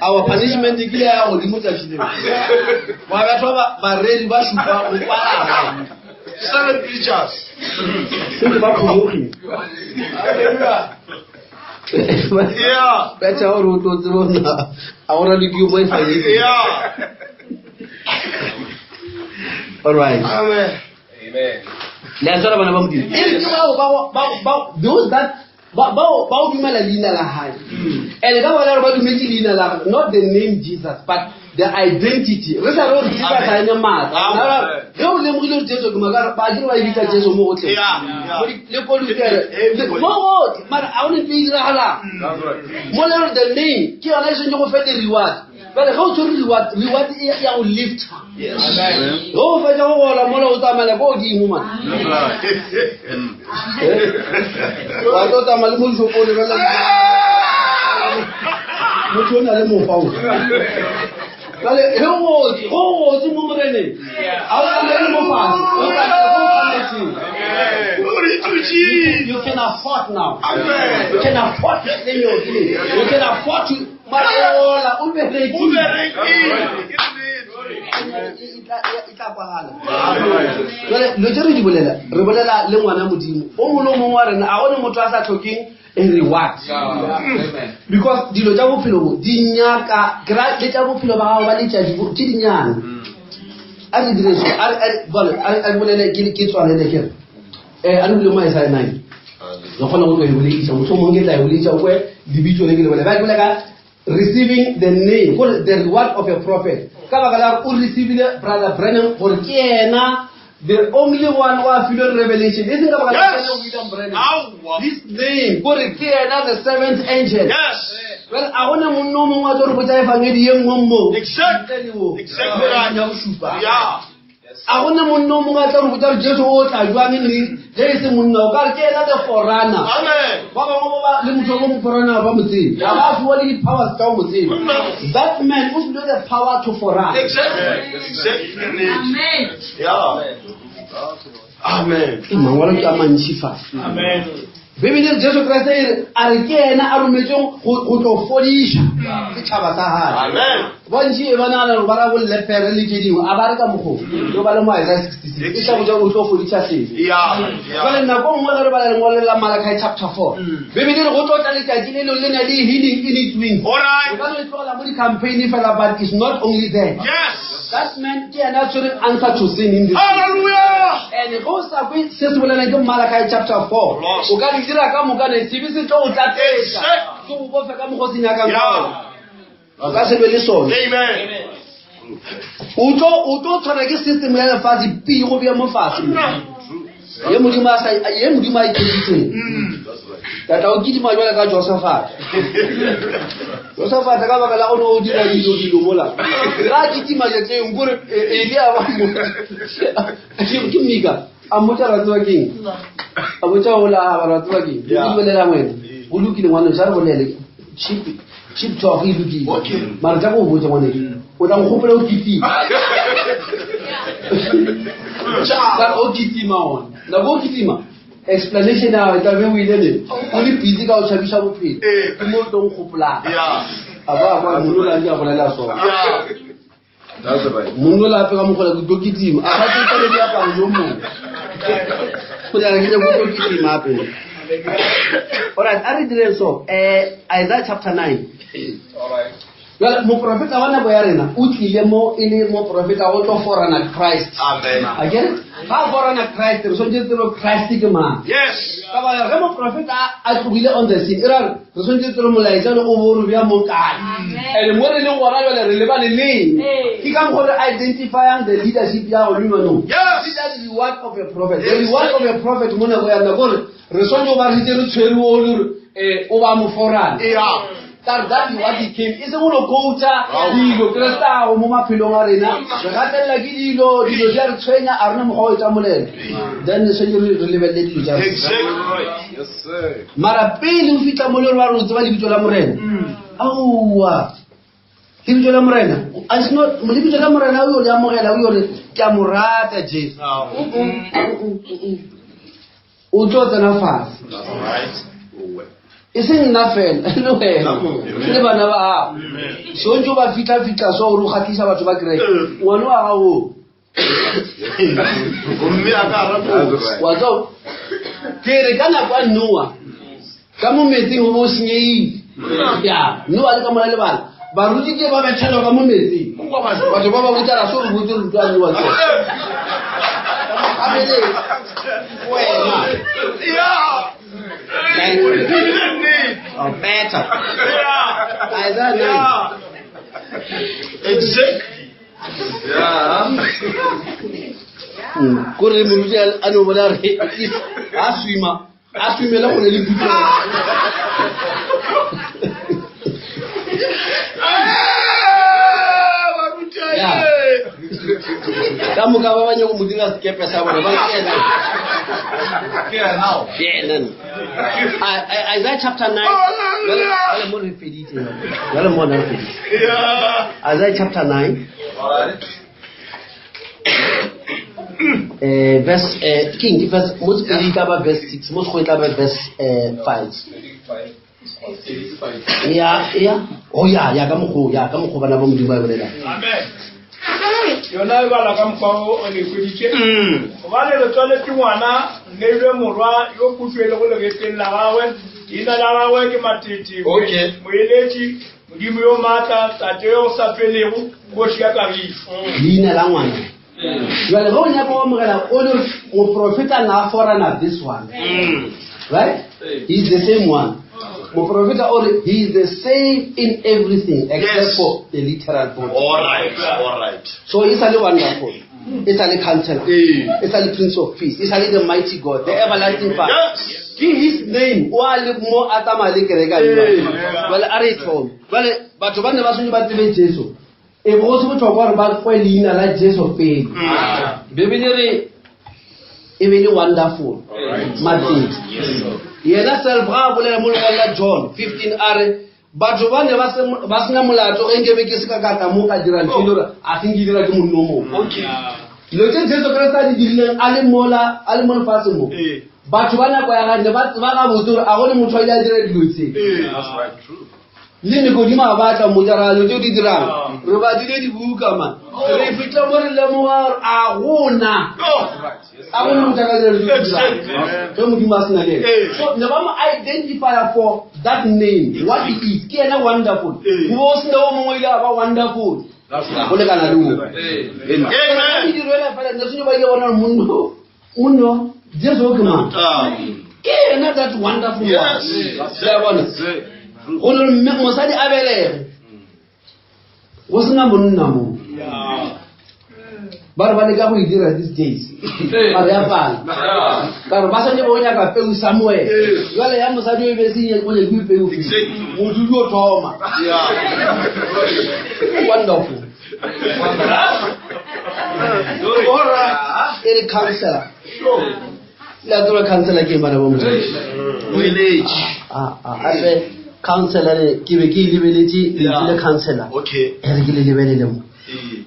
Our punishment e kile ya godimo tsatsi leo. Wa batho ba bareri ba šupa go kwalana. Seven preachers. Sentse ba phomogile. Hallelujah. Yeah. Betha gore o tlo tseba na a go ralokiwe mo e fanyetse. Yeah. All right. Amen. Amen. Le a tshwara bana ba Modimo. E re ke bao ba ba ba those that ba bao ba o dumela leina la hae. And ka baka la gore ba dumetse leina la gagwe, not the name Jesus but the identity. Re sa re gore Jesus ga ene maatla. Amen. Ge o lemogile gore Jesu ke maka ba akere ba e bitsa Jesu mo gotlhe. Yeah. Yeah. Mo di- Le ko Lutere. Mo gotlhe mara a go ne ntho e diragalang. That's right. Mo le gore the name ke yona e swanetše go fe the reward. Bjale ge o tshwere reward, reward e ya go lifta. Yes. Ge o fetša go gola mola o tsamaela ko godimo man. That's right. Wa tlo tsamaya le mo dishopong o lebelela motho o na le mokgwa o. Jwale ge o gotse, ge o gotse mo moreneng, ga o tsamaele mo fatshe, o tsamaya ko tshwanetseng. Glory to Jesus. You can afford now. Amen. You can afford to claim your healing. You can afford to mara ola o berekile. E tla kwagala. Jwale dilo tse re di bolela, re bolela le ngwana Modimo. O mongwe le o mongwe wa rena a gone motho a sa tlhokeng a reward. Amen. Because dilo tša bophelo bo di nyaka ke ra le tša bophelo ba gago ba letšatši bo ke dinyane. A re dire so, a re a re bone a re a re bolele ke ke tswalele ke re. Eh a re bule mo Isaiah 9. Re kgona go tlo e boledisa mohlomong ke tla e boledisa o kwe lebitso le ke le bolela. Ba ke bolela ka receiving the name gore the reward of a prophet. Ka baka la gore o receivile brother Branham gore ke yena the only one wa filweng revelation. E seng ka baka la Yes. yena William Branham. Aowa. His name gore ke yena the seventh angel. Yes. Well, a gona monna o mongwe wa tlo re botsa efangedi ye nngwe mo. Exactly. Ntle le wo. Exactly right. Ya go šupa. Yeah. A gona monna o mongwe a tla re botsa gore Jesu o tla jwang neng ge e se monna o ka re ke yena the forerunner. Amen. Ba bangwe ba ba le motho wa mo forerunner ba mo tsebe. Ga ba fiwa le di-powers tsa go mo tseba. That man o filwe the power to forerun. Exactly. Exactly. Yeah. Amen. Ke mangwalo ke a mantši fa. Amen. Bibele e re Jesu Kriste e re a re ke yena a rometsweng go go tlo fodiša setšhaba sa hae. Amen. Bontši e ba nagana gore ba ra bollepere le tše dingwe a ba re ka mokgwa yo ba le mo Isaiah 66 e tla botša o tlo fodiša sebe. Yeah. Yeah. Jwale nako nngwe ge re bala lengwalo la Malachi chapter 4 Bibele e re go tlo tla letšatši le lengwe le na le healing in its wings. All O right. ka no e tlogela mo di-campaign fela but it's not only there. Yes. That man ke yena a tshwereng answer to sin in this. Hallelujah. And ge o sa kwe se se bolelang ke Malachi chapter 4 Lost. o ka di dira ka moka ne sebe se tlo go tlatsetsa Exactly. ke go bofe ka mokgwa o se nyakang ka Yeah. ona. O ka se be le sone. Amen. O tlo o tlo tshwana ke system ya lefatshe pi go bea mo fatshe. Ye Modimo a sa ye Modimo a ikeditseng. Tata o kitima jwale ka Josephat. Josephat ka baka la gore o dira dilo dilo mola. Ga a kitima tšatšeng kore Elia ba mo ke Mika a mmotsa ra tseba keng? A botsa ola a ba ra tseba keng? Yeah. Ke bolela wena. Go lokile ngwana sa re bolele. Cheap cheap talk e lokile. Okay. Mara tla go botsa ngwane. O tla nkgopola o kitima. Ka o kitima ona. Nako o kitima explanation ya gago e tla be o ile le o le busy ka o tšhabiša bophelo. Eh. Ke mo o tlo nkgopolang. Yeah. A ba kwa monna o la ntse a bolela sona. Yeah. That's right. Monna o la ape ka mogola ke tlo kitima. A ga ke tsale diaparo jo mongwe. Go dira ke tlo kitima hape. All right, a re direng so. Isaiah chapter 9. All right. Jwale moprofeta wa nako ya rena o tlile mo e le moprofeta o tlo forana Christ. Amen. Akere ga a forana Christ re swanetše re tsebe Christ ke mang. Yes. Ka baka ge moprofeta a tlogile on the scene e ra re re swanetše tsebe molaetša le o bo re bja mo kae. And mo re leng gona jwale re lebane le eng. Ke ka mokgwa re identifyang the leadership ya gona jaanong. Yes. Ke that reward of a prophet. The reward of a prophet mo nako ya rena ke gore re swanetše go ba re šetše re tshwere o le gore um o ba moforane. Yeah. Ka re that is what he came e seng go no coacha dilo Kreste a go mo maphelong a rena re gatelela ke dilo dilo di a re tshwenya a rena mokgwa o etsa molela then re swanetše re lebelele dilo tša rena. Exactly. Yes, sir. Mara pele o fihla mo le gore ba re o tseba lebitso la Morena aowa lebitso la Morena it's not lebitso la Morena o yo le amogela o yo re ke a mo rata Jesu o tlo tsena fase e seng nna fela le wena le bana ba gago sontse o ba fitlha-fitlha so gore o kgatlhisa batho ba kereke ngwane wa gago Gomme a ka rata wa tlo ke re ka nako ya Noa ka mo metsing go bo o senyegile ya Noa le ka mola lebala baruti ke ba bethelwa ka mo metsing batho ba ba botsala so re botse re utlwa Noa tso wena Oh, better. Isaiah 9. Exactly. Yeah. Kore moruti a no bona re a swima a swimela gone le putso. Ka moka ba ba nyako mo dira sekepe sa bone ba ke ena. Ke ena. Isaiah chapter 9. Jwale mo re feditse. Jwale mo re feditse. Isaiah chapter 9. Eh, verse eh, ke eng? Ke verse mo Sepedi e tla ba verse 6, mo Sekgowa e tla ba verse 5. Ya, ya. Oh ya, ya ka mokgwa o, ya ka mokgwa o bana ba Modimo ba e bolelang. Amen. Yona e bala ka mokgwa o o le hweditše. Gobane re tswaletše ngwana, re neilwe morwa yo pušo e lego legetleng la gagwe. Leina la gagwe ke Matete, Okay. Moeletši, Modimo yo maatla, Tate yo o sa felego, Kgoši ya kagišo. Leina la ngwana. Jwale ge o nyaka go amogela o le moprofeta na forana this one. Right? He is the same one. Moprofeta o re he is the same in everything except Yes. for the literal body. All right. All right. So e sa le wonderful. E sa le counselor. Ee. E sa le prince of peace. E sa le the mighty God, the everlasting Father. Yes. Ke his name o a le mo a tsamaya le kereke a Ee. Jwale a re e thome. Jwale batho ba ne ba swanetše ba tsebe Jesu. E bo go se botlhokwa gore ba kwe leina la Jesu pele. Bibele re e be le wonderful. Matete. Yena self ga a bolela mo lengwalong la John 15 a re batho ba ne ba se- ba sena molato ge nke be ke se ka ka tla mo ka dira ntho e le gore a se nke dira ke monno o mongwe. Okay. Dilo tse Jesu Kriste a di dirileng a le mola a le mo lefatsheng mo. Ee. Batho ba nako ya gagwe ne ba tseba gabotse gore a go le motho a ile a dira dilo tse. That's right. True. Le Nikodimo a batla mmotša ra dilo tse o di dirang re badile dibuka man re fitlha mo re lemoga gore a gona a gona motho a ka dira dilo tse di dirang ge Modimo a sena le ena. So ne ba mo identifya for that name what he is ke yena wonderful go bo go sena o mongwe ile a ba wonderful go lekana le o. Amen. Mediro ela fela ne sentse ba ile bona gore monno monno Jesu ke mang ke yena that wonderful one. Yes. Le a bona go le mme mosadi a belege go sena monna mo ba re ba leka go e dira these days ba re ya pala ka re ba santse ba o nyaka peu somewhere jale ya mosadi o e be se o nyakiwe peu modudi o thoma wonderful e re counselor le a tseba counselor ke eng bana ba Modimo? Moeletši. Ah, ah, gape counselor le ke be ke e lebeletše lentšu le counselor Okay. e re ke le lebelele mo Ee.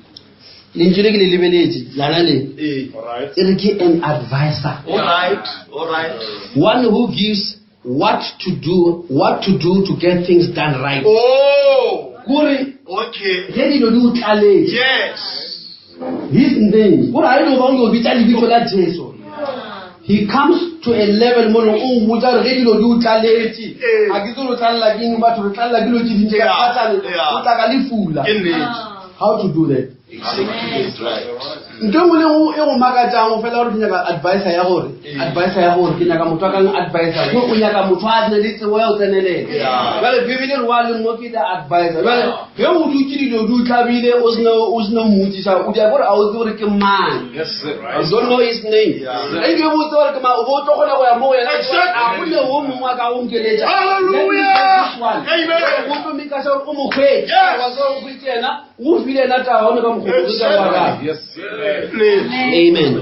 lentšu le ke le lebeletše lana le Ee. e re ke an advisor All right. All right. one who gives what to do what to do to get things done right Oh. kore Okay. ge dilo di o tlaletše Yes. his name kore ga e no ba o yo bitsa lebitso la Jesu. He comes to a level mo leng o botsa gore ge dilo di o tlaletše Ee. a ke tse o tlalela ke eng batho re tlalela ke dilo tse dintsi ka Yeah, Satane yeah. o tla ka lefula Ke nnete. how to do that Exactly right. ntho e nngwe le nngwe e go makatsang fela gore ke nyaka advisor ya gore Ee. advisor ya gore ke nyaka motho a kang advisor ko o nyaka motho a na le tsebo ya go tsenelela Yeah. jale bibele re wa le mo ke the advisor jale ge o dutse dilo di o tlabile o sena o sena mmotsisa o dia gore a o tse gore ke mang Yes, sir. I don't know his name. Yeah. E ke botse gore ke mang, o bo o tlo kgona go ya mo go yena. Exactly. A go ne o mongwe a ka go nkeletša. Hallelujah. Let me take this one. Amen. O tlo make sure o mo hwetše. Yes. Wa tseba o hwetše yena, o file yena taba, o ne ka mokgwa o tla wa gagwe. Yes, sir. Amen.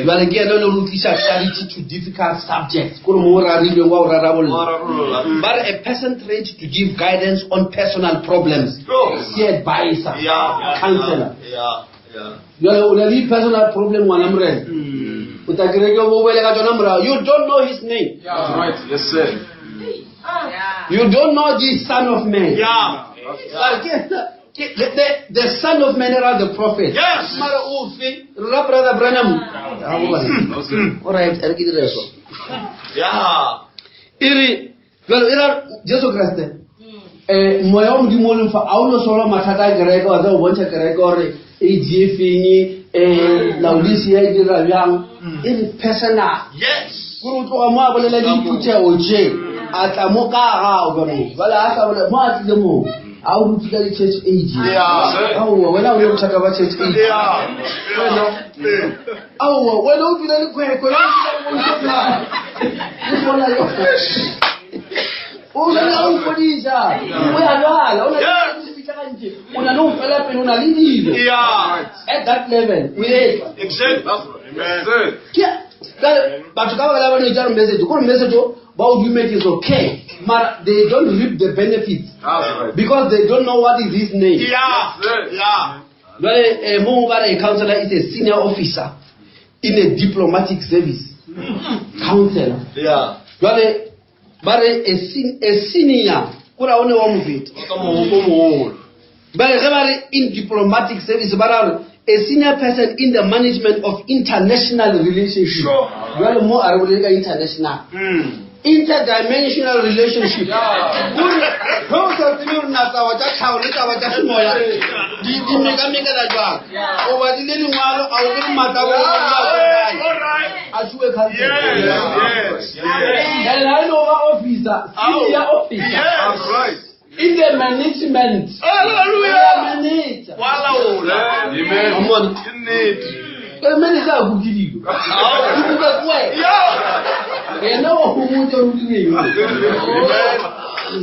Jwale ke yena o ne re tlisa clarity to difficult subjects. Kore mo o rarilweng wa o rarabolola. Ba re a person trained to give guidance on personal problems. Sure. Ke advisor. Yeah. Counselor. Yeah. Yeah. Jwale o na le personal problem ngwana morena. O tla kereke o boele ka tsona morago. You don't know his name. That's right. Yes, sir. You don't know the son of man. Yeah. Ba re ke- the son of man era the prophet. Yes. Mara ofe? Rona brother Branham. Ha go bana. No, sir. All right, a re ke dire so. Yeah. E re jwale e ra Jesu Kriste. Eh moya wa Modimo o leng fa a o no solwa mathata a kereke wa tsa go bontsha kereke gore e die feng eh Laodicea e dira bjang e re personal. Yes. Kore o tloga mo a bolela le diphuthego tše a tla mo ka gago ka moo jwale a sa bolela mo a tlile moo a o rute ka di-church age Yeah. aowa wena o ne bothata ba church age Yeah. wena aowa wena o dula le kgwekwe wena o dula le bona yona. o na le o fodisa o ya lwala o na le Yes. pitlagantše o na le go fela pele o na le dilo Yeah. at that level o etla Exactly. That's right. Yes, sir. Ke- jwale batho ka baka la ba no itsa re message kore message o ba o dumetse is okay mara they don't reap the benefits That's right. because they don't know what is his name Yeah. Yeah. jwale eh, mo ba re a counselor is a senior officer in a diplomatic service counselor Yeah. jwale ba re a sen- a senior kore a o ne wa mo feta Ka moholo. ba re ge ba re in diplomatic service ba ra gore a senior person in the management of international relationship Sure. jwale mo a re bolele ka international interdimensional relationship Kore ge o sa tsebe gore na taba tša tlhago le taba tša semoya di di mekamekana jwang o badile lengwalo a o kere maatla a All right. a fiwe counsel. Yes. Yes. Yes. And ha e no ba officer senior officer Yes. That's right. in the management Hallelujah. manager Walaola. Amen. Wa mmona? Ke nnete. Ke manager a kuke dilo o kuka ke wena Yeah. yena wa go botsa o direng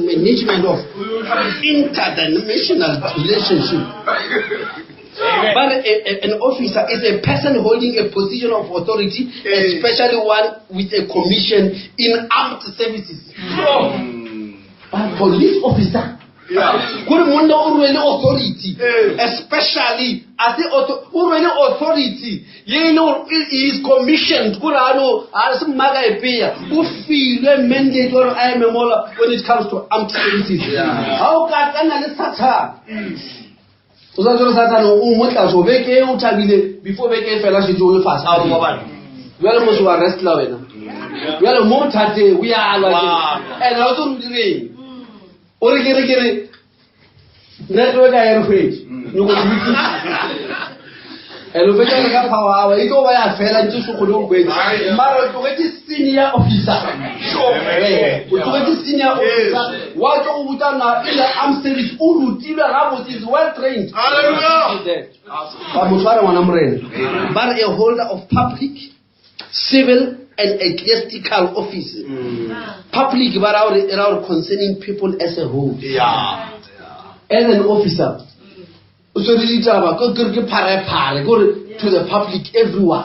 management of interdimensional relationship But an officer is a person holding a position of authority, especially one with a commission in armed services. But police officer, Yeah. kore monna o rwele authority, Eh. especially as the o rwele authority ye e le gore he is commissioned kore a no a se mmaka e peya o filwe mandate gore a eme mola when it comes to armed services. Ha o ka tsena le Satan o sa tsere Satan o mo tlase o beke e o thabile before beke e fela šetse o le fase Aowa bana. jale mose wa wrestler wena jale mo thateng o ya lwa Wa. and ha o tse o direng o re kere kere network a e re hwetše nyoko and o fetsa re ka power hour e tlo ba ya fela ntse se kgone go hwetša mara o tlogetše senior officer Sure. o tlogetše senior officer wa tlo go botsa na e le armed service o rutilwe gabotse is well trained Hallelujah. ba motho a re ngwana morena ba re a holder of public civil and ecclesiastical office public ba ra gore e ra gore concerning people as a whole Yeah. as an officer o tshwere ditaba ke kere ke pharephare ke gore to the public everyone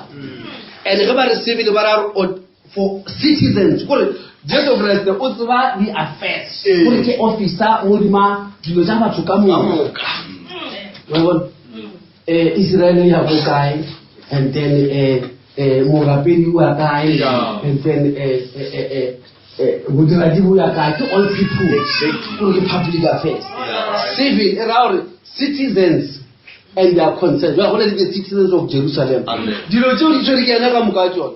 and ge ba re civil ba ra gore for citizens kore jesu kreste o tseba di-affairs Ee. kore ke officer godima dilo tša batho ka moka Kamoka. wa bona eh Israel ya go kae and then eh eh morapedi wa kae Yeah. and then eh eh eh, eh eh bodiradi bo ya kae ke all people Exactly. gore ke public affairs Yeah. civil e ra gore citizens And their concern. Jwale go na le the citizens of Jerusalem. Dilo tseo di tshwere ke ena ka moka tsone.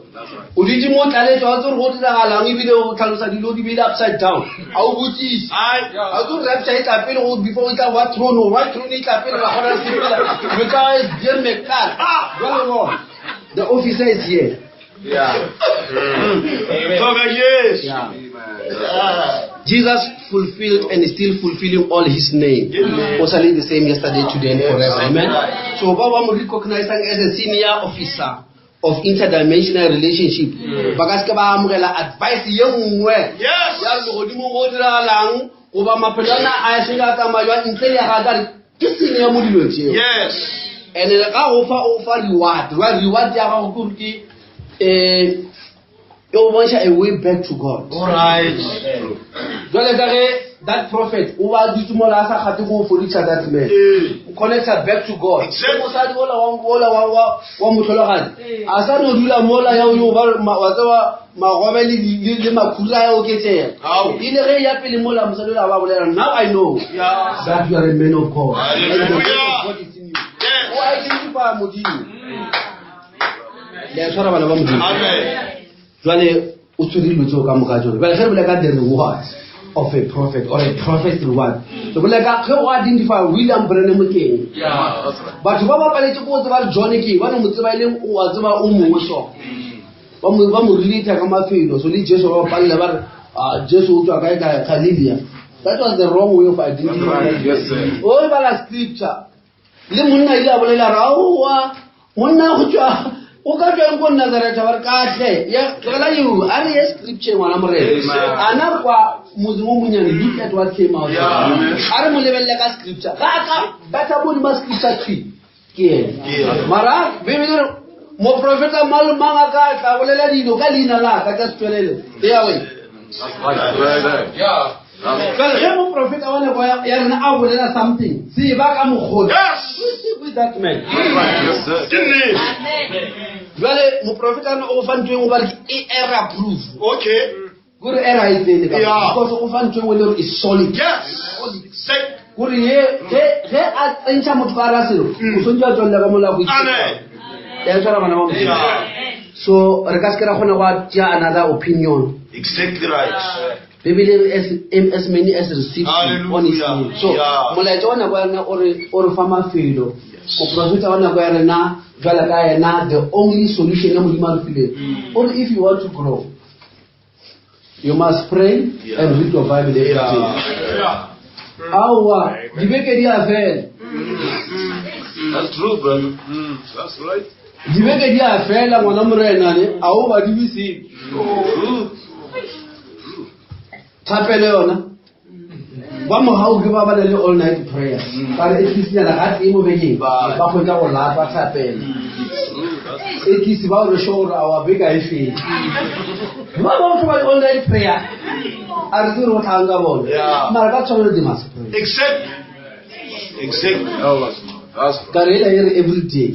O dutse mo tlaletso a tse gore go diragalang ebile o tlhalosa dilo di beile upside down. A o botsise. A tse gore rapture e tla pele go before e tla wa throne, wa throne e tla pele ra kgona sepela. Dilo tsa dear mekala. Jwale bona. The officer is here. Yeah. Toka Jesu. Yeah. Jesus fulfilled and is still fulfilling all his name. O sa le the same yesterday, today, and forever. Amen. So ba ba mo recognizing as a senior officer of interdimensional relationship. Ba ka se ke ba amogela advice ye nngwe. Yes. Ya legodimo go diragalang goba maphelo a na a seng a tsamaya jwang ntle le ya ga ka re ke senior mo dilong tseo. Yes. And ga o fa o fa reward, wa reward ya gago ke gore ke e o bontšha a way back to God. All right. Jwale ka ge that prophet o ba dutse mola a sa kgate go fodisa that man. O connecta back to God. Exactly. Mosadi ola wa ola wa wa wa mohlologadi. A sa no dula mola ya o yo ba wa tseba magobe le le makhura ya oketseha. Ao. Ile ge ya pele mola mosadi ola ba bolela, now I know Yeah. that you are a man of God. And the word of Hallelujah. God is in you. Yes. O identify Modimo. Le a tshwara bana ba Modimo. Amen. Jwale o tshwere dilo tseo ka moka tsone. Jwale ge re bolela ka the reward of a prophet or a prophet's reward, re bolela ka ge o identify William Branham ke eng. Yeah, that's right. Batho ba ba paletse ko tseba John ke eng, ba no mo tseba e leng o a tseba o mongwe so. Ba mo ba mo relate ka mafelo, so le Jesu ba palela ba re, ah, Jesu o tswa kae ka Galilea. That was the wrong way of identifying. Yes, sir. O bala scripture. Le monna ile a bolela ra oa monna go tswa o ka tswang ko Nazareth ba re katle ya tlogela eo a re ye scripture ngwana morena Amen. ana kwa motseng o monyane look at what came out Yeah. a re mo lebelele ka scripture ga ka batha mo ma scripture tree ke ena mara bibele re moprofeta mang le mang a ka tla bolela dilo ka leina la ka ka setswelele ya we That's right. Yes, sir. Yeah. That's jale ge moprofeta wa nako ya rena a bolela something se ba ka mokgolo Yes. with that man right. Yes, sir. Ke nnete. jwale moprofeta ana o fa ntho e nngwe ba re ke e error proof Okay. kore error e tsene ka Yeah. because o fa ntho e nngwe le gore is solid Yes. Exactly. kore ye ge a tsentšha motho ka gara selo o tshwanetse a tswelela ka molao go Amen. ya tshwara bana ba Modimo. Yeah. So re ka se ke ra kgona go tšea another opinion. Exactly right. Bibele as many as received him on his Hallelujah. name. So Yeah. molaetša wa nako ya rena o re fa mafelo. Moprofeta wa nako ya rena jwale ka yena the only solution ya Modimo a re fileng. O re if you want to grow, you must pray and read your Bible every day. Yeah. Aowa, dibeke di a fela. That's true, brother. That's right. Dibeke di a fela ngwana morena ne, a o badiwe sepe. True. Thapelo yona. Ba mohau ke ba ba na le all night prayer. Ba re at least nyana ga tee mo bekeng ba kgwetsa go lapa thapelo. At least ba re sure gore awa beke ha e fele. Ba ba ba le all night prayer. A re tsebe gore go tlhang ka bona. Yeah. Mara ka tshwanelo they must pray. Exactly. Exactly. Oh, that's right. That's right. Ka re ela e re every day.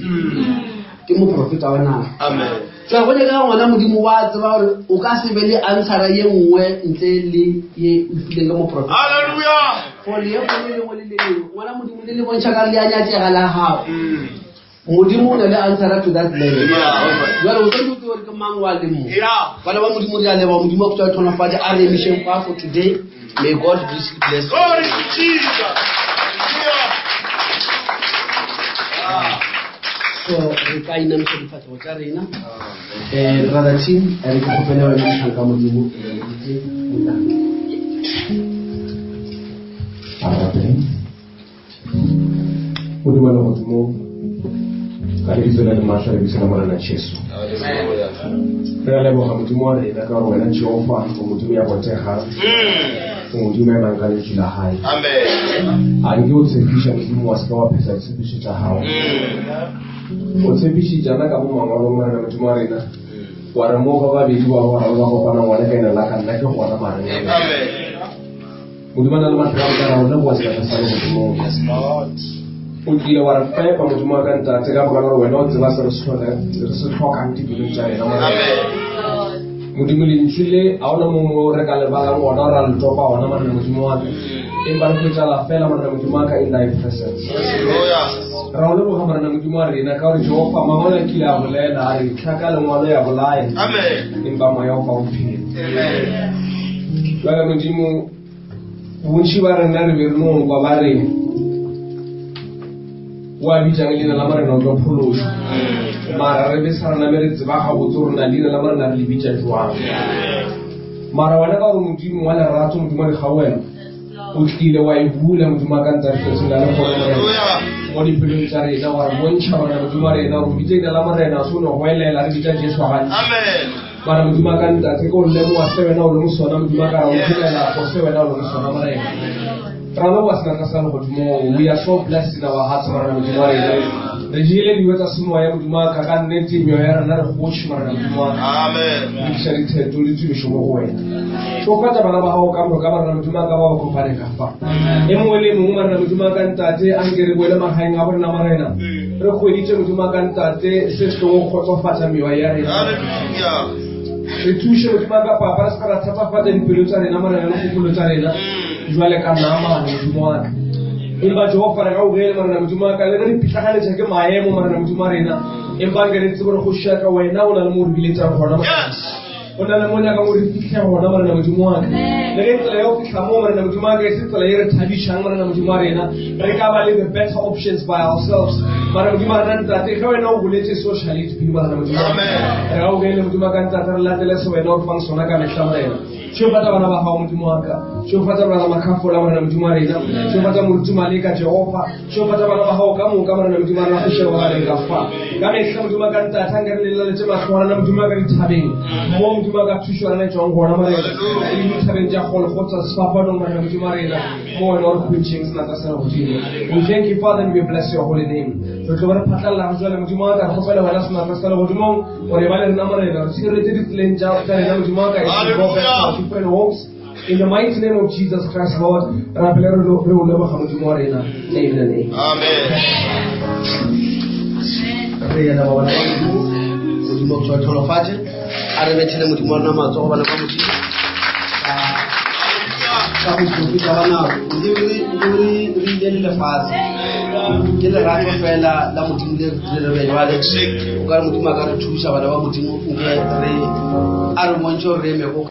Ke moprofeta wa naga. Amen. Jwale go nyaka ngwana Modimo wa tseba gore o ka se be le answera ye nngwe ntle le ye o fileng ka moprofeta. Hallelujah. For le kgolo le lengwe le le lengwe ngwana Modimo le le bontšha ka le a nyatšega la gago. Modimo o na le answera to that level. Yeah. Jwale o tshwanetse o tsebe gore ke mang wa le mo. Yeah. Bana ba Modimo re a leboha, Modimo a go tlhonofatse, a re emišeng fa for today. May God richly bless you. Glory to Jesus. Yeah. So re ka inamiša difahlego tša rena. Brother Tim, re ke kgopele wena mohlanka Modimo. A re rapeleng. Modimo wa legodimo, ka lebitso le le maatla lebitso la Morena Jesu. Re a leboga Modimo wa rena ka gore wena Jehova o Modimo ya botegang, o Modimo ya nang ka lentšu la hae. Amen. A nke o tshepiša Modimo wa se ka wa phetha ditshepišo tša gago. O tshepišitšana ka mo mangwalong Morena Modimo wa rena. Wa re mo ba babedi ba ba bararo ba kopana ngwana ka ena la ka nna ke gona magareng a bona. Amen. Modimo a na le maatla a moka ra o leboga sebaka sa legodimong. Yes, Lord. O tlile wa re fepa Modimo wa ka ntate ka baka la gore wena o tseba se re se hlokang dipelong tša rena Morena. Amen. Modimo lentšu le a ona mongwe o re ka le balang gona ra le topa gona Morena Modimo wa ka. Empa re hwetšala fela Morena Modimo wa ka in thy presence. Ra o leboga Morena Modimo wa rena ka gore Jehofa mangwalo a kile a bolela a re tlhaka lengwalo ya bolaya empa moya o fa bophelo. Jwale Modimo bontši ba rena re be re no kwa ba re o a bitšang leina la Morena o tlo phološwa mara re be sa rena me re tseba gabotse gore na leina la Morena re le bitša jwang mara wena ka gore Modimo wa lerato Modimo wa dikgauwelo o tlile wa e bula Modimo wa ka ntsa lefatsheng la lehono Morena mo dipelong tša rena wa re bontšha Morena Modimo wa rena gore bitša leina la Morena se o no goelela re bitša Jesu gantši mara Modimo wa ka ntate ke o lemoga se wena o leng sona Modimo wa ka ra o phelela go se wena o leng sona Morena ra leboga senatla sa legodimong. We are so blessed in our hearts Morena Modimo wa rena re jele dijo tsa semoya Modimo wa ka ka nnete meoya ya rena re gotše Morena Modimo wa ka re tliša ditheto le tumišo mo go wena šofatša bana ba gago ka moka Morena Modimo wa ka ba ba kopane ka fa e mongwe le mongwe Morena Modimo wa ka ntate a nke re boele magaeng a borena Morena re hweditše Modimo wa ka ntate se se tlogo kgotsofatša meoya ya rena re thuše Modimo wa ka papa re se ka ra thatafatša dipelo tša rena Morena le kgopolo tša rena jwale ka naamane Modimo wa ka empa Jehofa re gaugele Morena Modimo wa ka le ge re pitlagaletša ke maemo Morena Modimo wa rena empa nke re tsebe gore kgoši ya ka wena o na le mo o re biletsang gona o na le mo nyaka o re fitlhe gona Morena Modimo wa ka le ge tsela ya go fitlha moo Morena Modimo wa ka e se tsela e re thabišang Morena Modimo wa rena re ka ba le the better options by ourselves mara Modimo wa rena ntate ge wena o boletse so shall it be Morena Modimo wa ka re gaugele Modimo wa ka ntate re latele se wena o re fang sona ka mehla Morena Šegofatša bana ba gago Modimo wa ka. Šegofatša brother Makhafola Morena Modimo wa rena. Šegofatša moruti Maleka Jehofa. Šegofatša bana ba gago ka moka Morena Modimo wa rena go šego ba ka fa. Ka mehla Modimo wa ka ntate a nke re lelaletše mahlo a rena Modimo wa ka dithabeng. Mo Modimo wa ka thušo ya rena e tšwang gona Morena. Le dithabeng tša Golgotha sefapanong Morena Modimo wa rena. Mo wena o re hwetšeng senatla sa legodimo. We thank you Father and we bless your holy name. Re tlo ba re phatlalela go jwale Modimo wa ka re kgopela wena senatla sa legodimong gore ba le rena Morena re tshireletse ditseleng tša rena Modimo wa ka e go back to our different homes in the mighty name of Jesus Christ Lord rapele re o leboga Modimo wa rena amen and amen. Amen. Re yena ba bana ba Modimo Modimo o tlhotlholofatše a re bethele Modimo wa rena matsogo bana ba Modimo ka go ikoketša ba nako Modimo re re ile le lefatshe ke lerato fela la Modimo le re re be jwale o ka re Modimo a ka re thuša bana ba Modimo nke re a re bontšhe gore re eme go